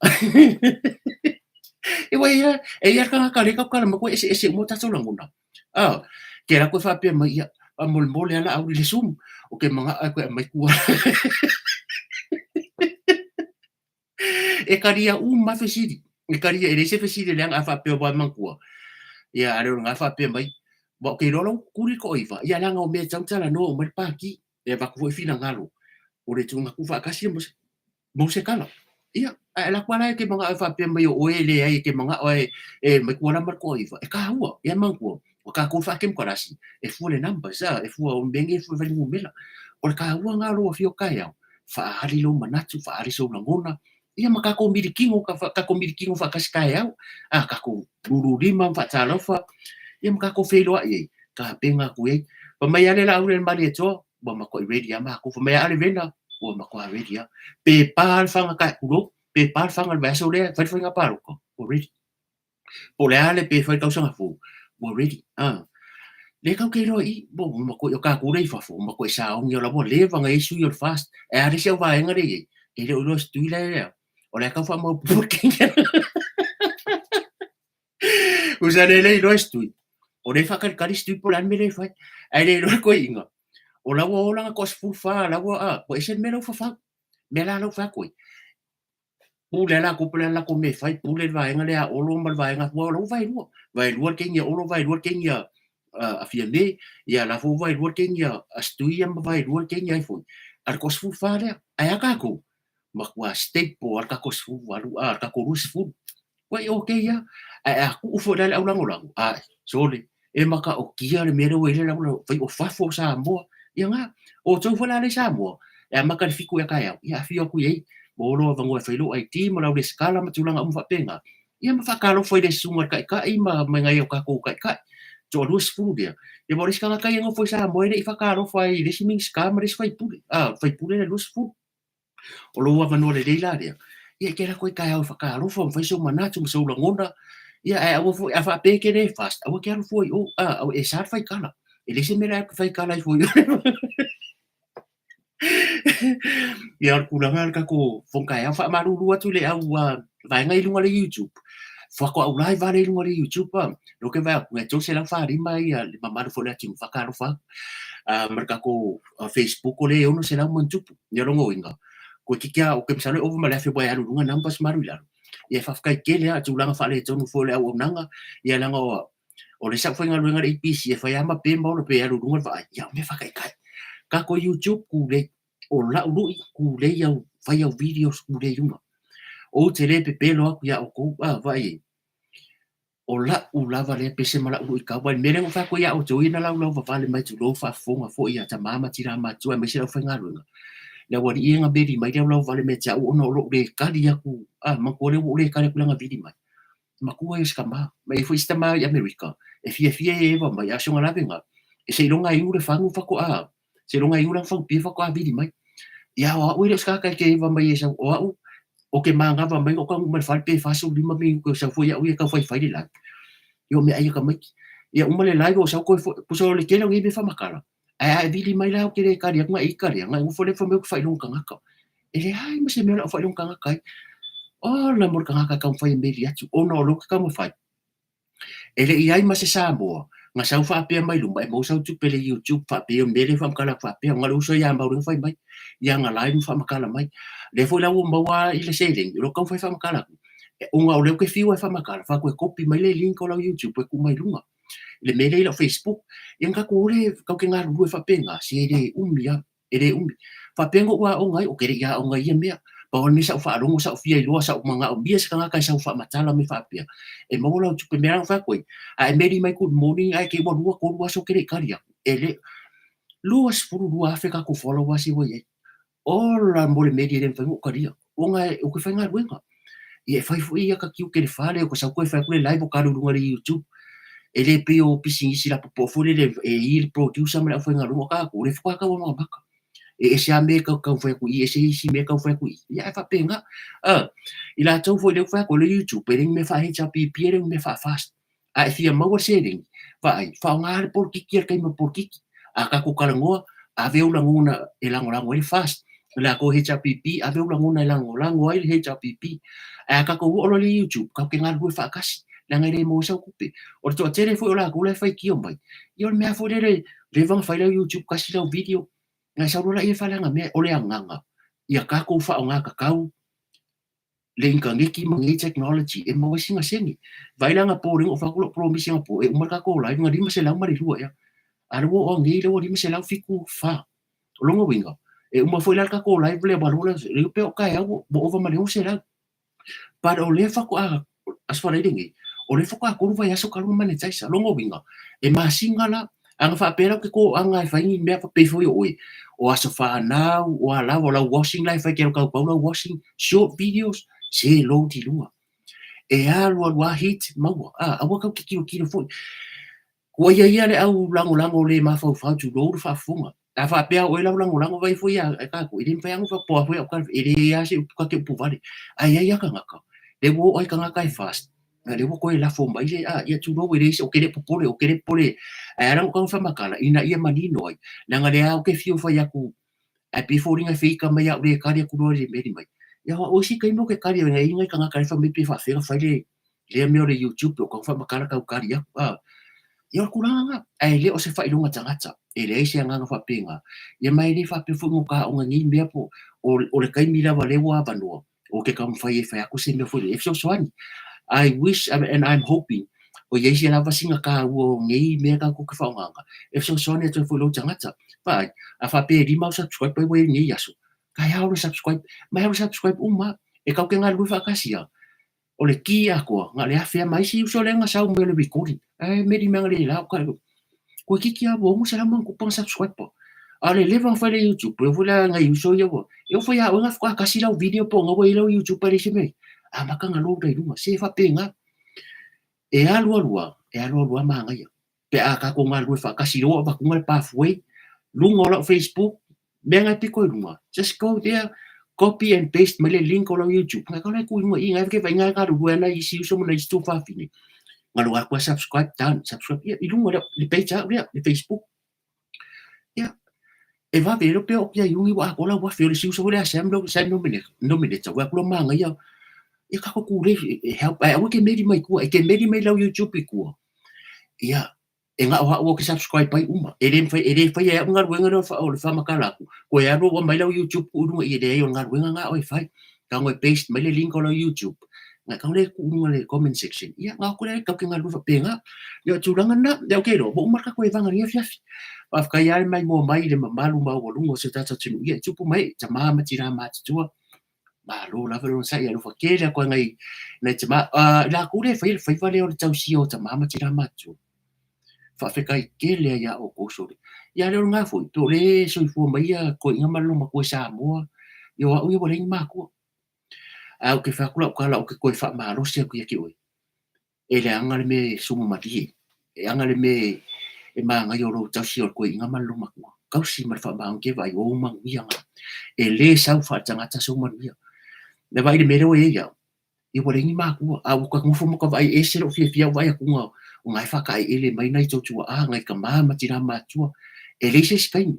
Aua e i ai lava le tagata o lea e tautala mai, e eseese uma o tatou lagona. A, ke alu atu e faapea mai, ia, Faamolemole lava Laauli i le Zoom, ou te manao e toe aumai tua. E talia uma lava fesili, e talia, e leai se fesili e leaga a faapea ua e manatua, ia a le o lena faapea mai, aua ou te iloa la ua tutuli le toaiva, ia leaga o mea e tatau ona talanoa uma ai le Pati, e avatu foi finagalo o le tuuga tuufaatasi maua se tala. Ia, ae alu atu lava la e te manao e faapea mai o oe e leai e te manao e aumai tua la ma le toaiva, e taua. Ia manatua, o tatou e faatemokarasi, e fua i le numbers, a, e fua o mea nei e fua i fuainumera. O le taua lena o lou afio taeao, faaali lou manatu, faaali sou lagona, ia ma tatou milikino, tatou milikino faatasi taeao, a, tatou lululima ma faatalofa, ia ma tatou feiloai ai, tapena atu i ai. Fai mai lava le Laauli a le Malietoa, ua matuai ready lava matou. Fai mai a le Vena, ua matua ready lava. Pe pa le faga tae, tulou, pe pa le faga i le vaiaso lea e fai le faiga palota, ua ready. Po o le a le pe fai le tausaga fou, ua ready. Ah. Le tau te iloa i i, ua matuai o tatou lea i fafo, ua matuai saogi o la ua leva ona i ai sui o le FAST. Ae a le isi au vaega lea i ai, e le o iloa e se tui la e o la e tau faamaopoopo le Kenya. Tusa le le iloa e se tui. O lea e faatalitali se tui po o le a le mea lea e fai. Ae le iloa le toeaina, o la ua o lana toasefulufa la ua, a, ua ese le mea la ua fafau. Mea la la ua fai atu ai. Pule lava latou po o le a le latou mea e fai, pule le vaega lea a Olo ma le vaega aua o la ua vaelua. Vaelua le teine a Olo, vaelua le teine a Fiame, ia la foi ua vaelua le teine a Setui ia ma vaelua le teine a ai foi, a le toasefulufa lea. Ae a tatou? Matua stable lava le tatou 18, a, le tatou 20. Ua i okay lava. Ae a tuu foi la le aulagolago, ae, sole, e mataotia le mea lea ua i ai le lagolago, fai o fafo o Samoa. Ia na, o outou foi la lea i Samoa, e amata i le 7 ia taeao, ia afio atu i ai, maua lou avanoa e fai lou ID ma lau resitala ma tulaga uma faapena, ia ma faatalofa i le susuga i le Taitai ma nai o tatou Taitai. Toa 20 lea. Ia ma o le isi tagata ia e nofo i Samoa e le i faatalofa ai i le isi Minisita ma le isi sui usufono, a, o le sui usufono lea 20. O lou avanoa lelei la lea, ia e te alu atu ai taeao e faatalofa ma fai sou manatu ma sou lagona, ia ae aua foi, a faapea e te le fast, aua e te alu fua i o, a, e sa le faitala. E leai se mea o le a e faitala ai fua i o. Ia o le tulaga o le tatou fono taeao, faamalulu atu i le au vaega i luga o le YouTube, faatoa ou live lava lea i luga o le YouTube, o lea ou te vaai atu, e 345 ia le mamalu foi o le atunuu, faatalofa atu. Ma le tatou Facebook o lea e 600 ma ona tupu. Ia lona uiga, toeitiiti lava, ou te masalo e ova ma le 1000 aua e alu i luga numbers ma alu i lalo. Ia faafetai tele lava i tulaga faaletonu foi o le auaunaga, ia leaga o le isi au faigaluega i le EPC e fai lava ma pe ma ola pe alu i luga le vaai, ia o mea faataitai. Tatou YouTube tulei, o lau lui tulei au, fai au videos tulei i luga. Ou te le pepelo atu ia outou, a, vaai i ai. O la'u lava lea pese ma la'u luitau, aua i le mea lea na ou fai atu ai ia outou ia na laulauvavale mai tulou faafofoga foi a tama ma tina matutua aemaise le aufaigaluega, le aualii ia na meli mai laulauvavale mai ia te a'u ona o lo'u le tali atu, a, manatua lea ua ou le tali atu i lana vili mai. Matua ia o se tama, ma e i ai foi isi tama i Amerika e fiafia ia e eva mai, a o si ona lavega, e seiloga e inu le fagu faatoa Seiloga e inu lana fagu pia faatoa vili mai. Ia o a'u e le o se tagata e te eva mai e sau, o a'u ou te manava mai na ou taunuu mai le fale pe 45 minute o sau foi a'u ia e tau faifai le live. Ia o meaai a tamaiti. Ia uma le live o sau toe foi, tusa o le tele o nei mea faamatala, ae a e vili mai la ou te le tali atu na e ita lea, na e nofo lea fai mai ou te faailoga tagata. E leai ma se mea o le a ou faailoga tagata ai. Ola mo le tagata e taumafai e meli atu ona o lea ou te taumafai. E le i i ai ma se Samoa na sau faapea mai luma e maua sau tupe i le YouTube faapea o le mea lea e faamatala atu faapea ona le uso ia Mauri na fai mai ia ana live ma faamatala mai. Lea foi la ua maua i le seleni o lea ou te taumafai e faamatala atu ona o lea ou te fiu e faamatala fai atu e copy mai le link o lau YouTube e tuu mai luga i le mea lea i lau Facebook. Ia na tatou o lea tatou te galulue faapena se le umi lava. E le umi. Faapea na ou aoga ai, ou te le i aoga i ia mea. Pau le mea sa ou faalogo, sa ou fia iloa, sa ou manaomia se tagata e sau faamatala mai faapea, e maua lau tupe. Mea la na ou fai atu ai, a e meli mai good morning ae te i ua lua, tolu aso ou te le i kali atu. E le, 22,000 tatou followers ia ua i ai. Ola mo le meli e le mafai ona ou talia. Ona ou te faigaluega. Ia e fai foi ia ta tiute i le fale, o ka sau toe fai atu le live o ka alu i luga o le YouTube. E le pei o pisinisi lapopoa foi lele e i le producer ma le aufaigaluega, o tatou, o lea faatoa tau amamaka. E ese lava mea e tau taumafai atu i i, ese isi mea e taumafai atu i i. Ia ae faapena. I latou foi lea ua fai atu o le YouTube, e le ni mea faa-HRPP, e le ni mea faa-FAST. A e fia maua le seleni, vaai, faaaoga le polokiki i le taimi o le polokiki. A tatou talanoa, ave ou lagona e lagolago ai le FAST. O le latou HRPP, ave ou lagona e lagolago ai le HRPP. Ae a tatou oo loa i le YouTube, tatou te galulue faatasi, leaga e le maua ai sau tupe. O le toatele foi o latou la e faitio mai, ia o le mea foi lele, Leva ona fai lau YouTube tasi lau video, na e sau loa laia faaleaga mea, o le agaga ia tatou faaaoga tatau le initaneti ma nei technology e maua ai sina sene. Vaai la anapo lea na ou fai atu lau promise anapo e uma le tatou live na 502 ea. A o lea ua oo atu nei lea ua 574. O lona uiga, e uma foi la le tatou live lea aua o lea pei o taeao ua ova ma le 600. But o lea faatoa, Aso Faraile nei, o lea faatoa 3 vaiaso talu ona monetize. O lona uiga, e masina la, ana faapea la ou te toaga e fai ni mea pei foi o oe, o aso fanau, o a lava, o lau washing la e fai e te alu taupau lau washing, short videos, se load i luga. E alu alu lava hit maua, a, aua tatou te tilotilo foi. Kua ia ia le au lagolago le mafaufau tulou le faafofoga. A faapea o oe lau lagolago vai foi a e tatou, e le mafai lava ona faapea foi au tala, e leai lava se upu ta te upu vale. Ae i ai lava tagata, lea ua oo ai tagata e fast, a lea ua toe lafo mai le, a, ia tulou e leai se, ou te le popole, ou te le popole. Ae ala ona ou tago faamatala, ina ia manino ai, leaga lea lava ou te fiu e fai atu, ae pei e foliga e feika mai au le tali atu loa i le meli mai. Ia o isi taimi ou te tali ai, e i ai nai tagata e fai mai pe faafefea ona fai le, lea mea o le YouTube, o tau faamatala tau tali atu, a. Ia o le tulaga lena, ae le o se faailoga tagata, e leai se agaga faapena. Ia ma e le faapea foi na o ta aoga nei mea po o le taimi lava lea ua avanoa, ou te taumafai e fai atu se mea foi lea e fesoasoani. I wish and I'm hoping o i ai se lava sina taua o nei mea tatou te faaaogaina e fesoasoani atu ai foi i lou tagata. Vaai, a faapea e 5 au subscribe ai ua i ai i lenei aso, taeao le subscribe, mai au subscribe uma, e tatou te galulue faatasi lava. O le ki atoa, na o le afe lava ma isi uso lea na sau mai o le recording. Ae meli mea na le la o ka toeitiiti lava ua 600 na subscribe. A o le leva ona fai le YouTube, e oo foi la nai uso ia ua, e oo foi ia oe na faatoa tasi lau video po o na ua i ai lau YouTube ae leai se mea. Amata ona load ai luga, se faapena. E alu alu lava, e alu alu lava manaia. Pe a tatou galulue faatasi lea ua avatuga le pathway, luga o lau Facebook, mea na e pito i luga, just go there, copy and paste mai le link o lau YouTube, na kau lai ku i luga i, ngai ke vai ngai galulue ana isi uso ma nai isi tuafafine. Galu aku a subscribe, done, subscribe, ia, i luga lea, le page au lea, le Facebook. Ia, e vave e pea o kia iungi wa atoa lau afe o le siusa foi lea Sam lo Sam nominate ua aku lo manaia ia kako ku le e help ai aua ke meri mai tua e ke meri mai lau YouTube i tua ia e ngao hao o ke subscribe ai uma e le mawhai e le whai e au galuega lea o le whamakala aku ko e alu ua mai lau YouTube ku i lunga i e leai o le galuega ngā o e whai ka ngoi paste mai le link o lau YouTube Ngai kau le ku lunga le comment section ia ngā ko le kau ke galulue whapenga ia o tulaga na ia okay lo mo uma ka koe vanga ni afiafi Faafetai lava le maimoa mai i le mamalu maualuga o si o tatou atunuu ia e tupu mai tama ma tina matutua. Malo lava le onosai alofa tele atu ai nai nai tama i latou lea e faia le faiva lea o le tausia o tama ma tina matutua. Faafetai tele ai ia outou sole. Ia lea o lena foi, po o le soifua mai ia toeaiina ma le loomatua i Samoa, ia o au ia ua leai ni matua. Ae ou te fai atu lau tala ou te toe faamalosi atu ia te oe. E leaga le mea e sumu malie, e aga le mea e manaia o lou tausi o le toeaina ma le loomatua. Tausi ma le faamaoni ke vaai o ou manuia na. E le sau faaletagata sou manuia. Na vaai i le mea lea ua i ai au, ia ua leai ni matua, a ua ta nofo ma ta vaai e ese lou fiafia au vaai atuga o na e faataeleele mai nai tou tuaa, nai tama ma tina matutua. E leai se isi taimi.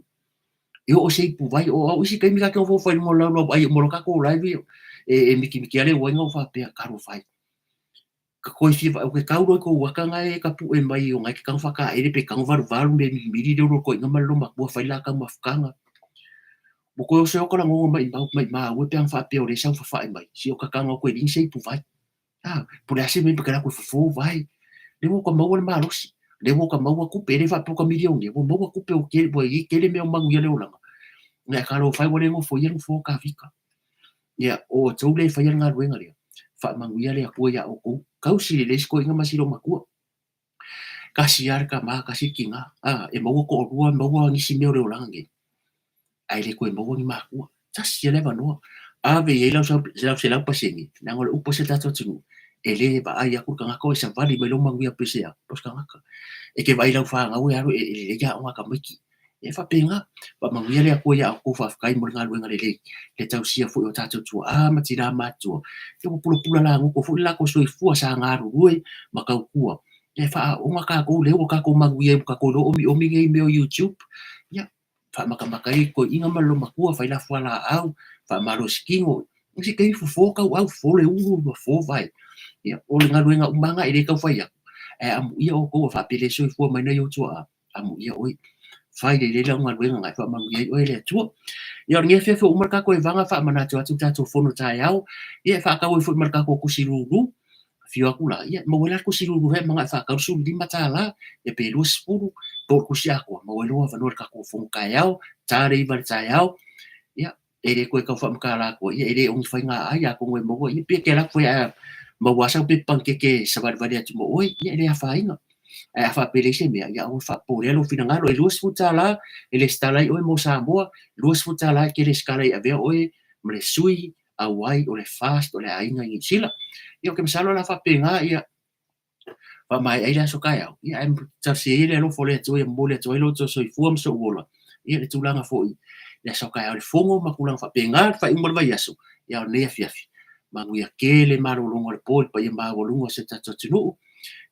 E oo se ipu vai, o au isi taimi ta te nofo fai luga o le laulau ai uma loa tatou live e mikimiki a le uaina o faapea, talofa e. Ka koe fia o ke kau loa i kou aka nga e ka puʻe mai o ngai ke kau whakaele pe kau valuvalu me milimili le olo koiga ma le lomakua fai la kau mafukanga. Mo koe o se o ka langonga mai mau mai maue pe ang whaapea o le sau whawhae mai. Si o ka kanga o koe ling se ipu vai. Ah, po le ase mai pe kala koe fofo vai. Le ua ka maua le malosi. Le ua ka maua kupe, le whaapea o ka milione. Ua maua kupe o kele, ua i kele mea o mangu ia le olanga. Ngai ka lo whai wale ngofo ia ngofo ka vika. Ia, o outou lea e faia le galuega lea, faamanuia le Atua iā outou, tausi lelei si toeaina ma si loomatua. Tasi lava le tama, tasi le tina, a, e maua toalua, maua nisi mea o le olaga nei, ae le toe maua ni matua. Tasi lava le avanoa, ave i ai lau 100%, leaga o le upu a si o tatou atunuu, e le vaai atu le tagata o e savali mai lou manuia pese a, po o se tagata. E te vaai i lau fanau e alu e lelei aoga a tamaiti, E faapena, faamanuia le Atua iā outou faafetai mo le galuega lelei, le tausia foi o tatou tuaa ma tinā matutua. Ia ua pulapula lagoto foi le latou soifua sa galulue ma tautua. Ia e faaaoga tatou lea ua tatou manuia ai ua tatou iloa omiomi nei mea o YouTube. Ia, faamatamata ai toeaiina ma le loomatua, fai la fualaau, faamalosi kino, se taimi fofo tauau, fofo le ulu ma fofo vae. Ia, o le galuega uma lava lena e le tau fai atu, ae amuia outou a faapea le soifua mai nai ou tuaa, amuia oe. Fai lelei lau galuega na e faamanuia ai oe e le Atua. Ia o lenei afiafi ua uma le tatou evaga, faamanatu atu le tatou fono taeao, ia e faatau ai foi ma le tatou tusi lulu. Afio atu la, ia maua ai la le tusi lulu e manao e faatau le $15, ia pe 20 po o le tusi atoa, maua ai lou avanoa i le tatou fono taeao, ta le 9 i le taeao, ia e le toe tau faamatala atua, ia e le o ni faiga ai, atonu e maua, ia pe e te alu atu foi ae maua lava sau pepa panikeke e savalivali atu ma oe, ia e le afaina. Ae a faapea e leai se mea, ia aua le faapopolea lou finagalo. E $20 e lesitala ai oe mo Samoa, $20 e te lesitala ai e avea oe ma le sui auai o le FAST o le aiga i Niu Sila. Ia ou te masalo o le a faapena, ia faamaea ai le aso taeao, ia ae talosia ia le alofa o le Atua ia momoli atu ai lo outou soifua ma sou ola, ia le tulaga foi i le aso taeao i le Fono ma tulaga faapena, le faaiuga o le vaiaso, ia a o lenei afiafi, manuia tele malologa o le po i le paia maualuga o si o tatou atunuu.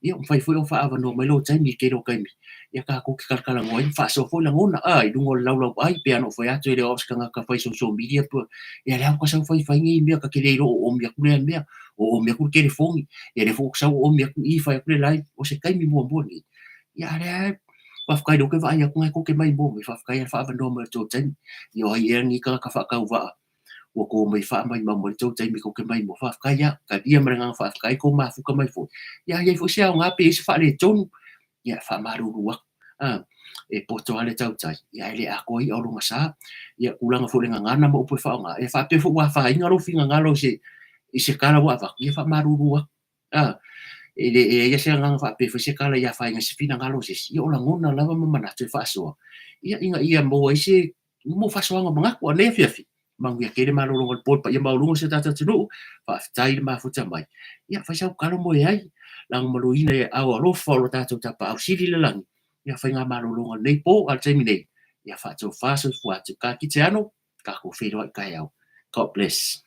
Ia ua mafai foi ona faaavanoa mai lou taimi i le tele o taimi, ia tatou te talatalanoa ai ma faasoa foi lagona i luga o le laulauai, pei lava ona ou fai atu e le o au o se tagata fai social media po, ia lea ua ta sau fai fai nei mea, ta te le iloa o oomi atu lea mea, o oomi atu le telefoni, ia lea foi ua ta sau oomi atu i fai atu le live, o se taimi muamua lenei. Ia a o lea lava faafetai o lea ou te vaai atu o lena tou te maimoa mai, faafetai lava le faaavanoa mai o le tou taimi. Ia o ai ea lenei tagata faatauvaa ua to mai e faamaumau mai le tou taimi tou te maimoa, faafetai lava. Talia ma le agaga faafetai le tou mafuta mai foi. Ia a i ai foi se aoga pe i ai se faaletonu, ia e faamalulu atu. E poto lava le tautai, ae le atoa i'a o lona sa. Ia tulaga foi o le gagana ma upu e faaaoga, e faapea foi ua afaina lou finagalo i se tala ua avatu, ia e faamalulu atu. E leai lava se agaga faapea e fai se tala ia afaina i se finagalo o se isi, ia o lagona lava ma manatu e faasoa, ia ina ia maua ai se mo faasoaga o manatu. A o lenei afiafi, manuia tele malologa o le po i le paia maualuga o si o tatou atunuu, faafetai le mafuta mai. Ia fai sau tatalo moe ai, lagomaluina i aao alofa o lo tatou Tapaau Sili i le lagi, ia faigamalologa o lenei po, a o le taimi nei, ia faatofa soifua atu. Ka kite ano, tatou feiloai taeao. God bless.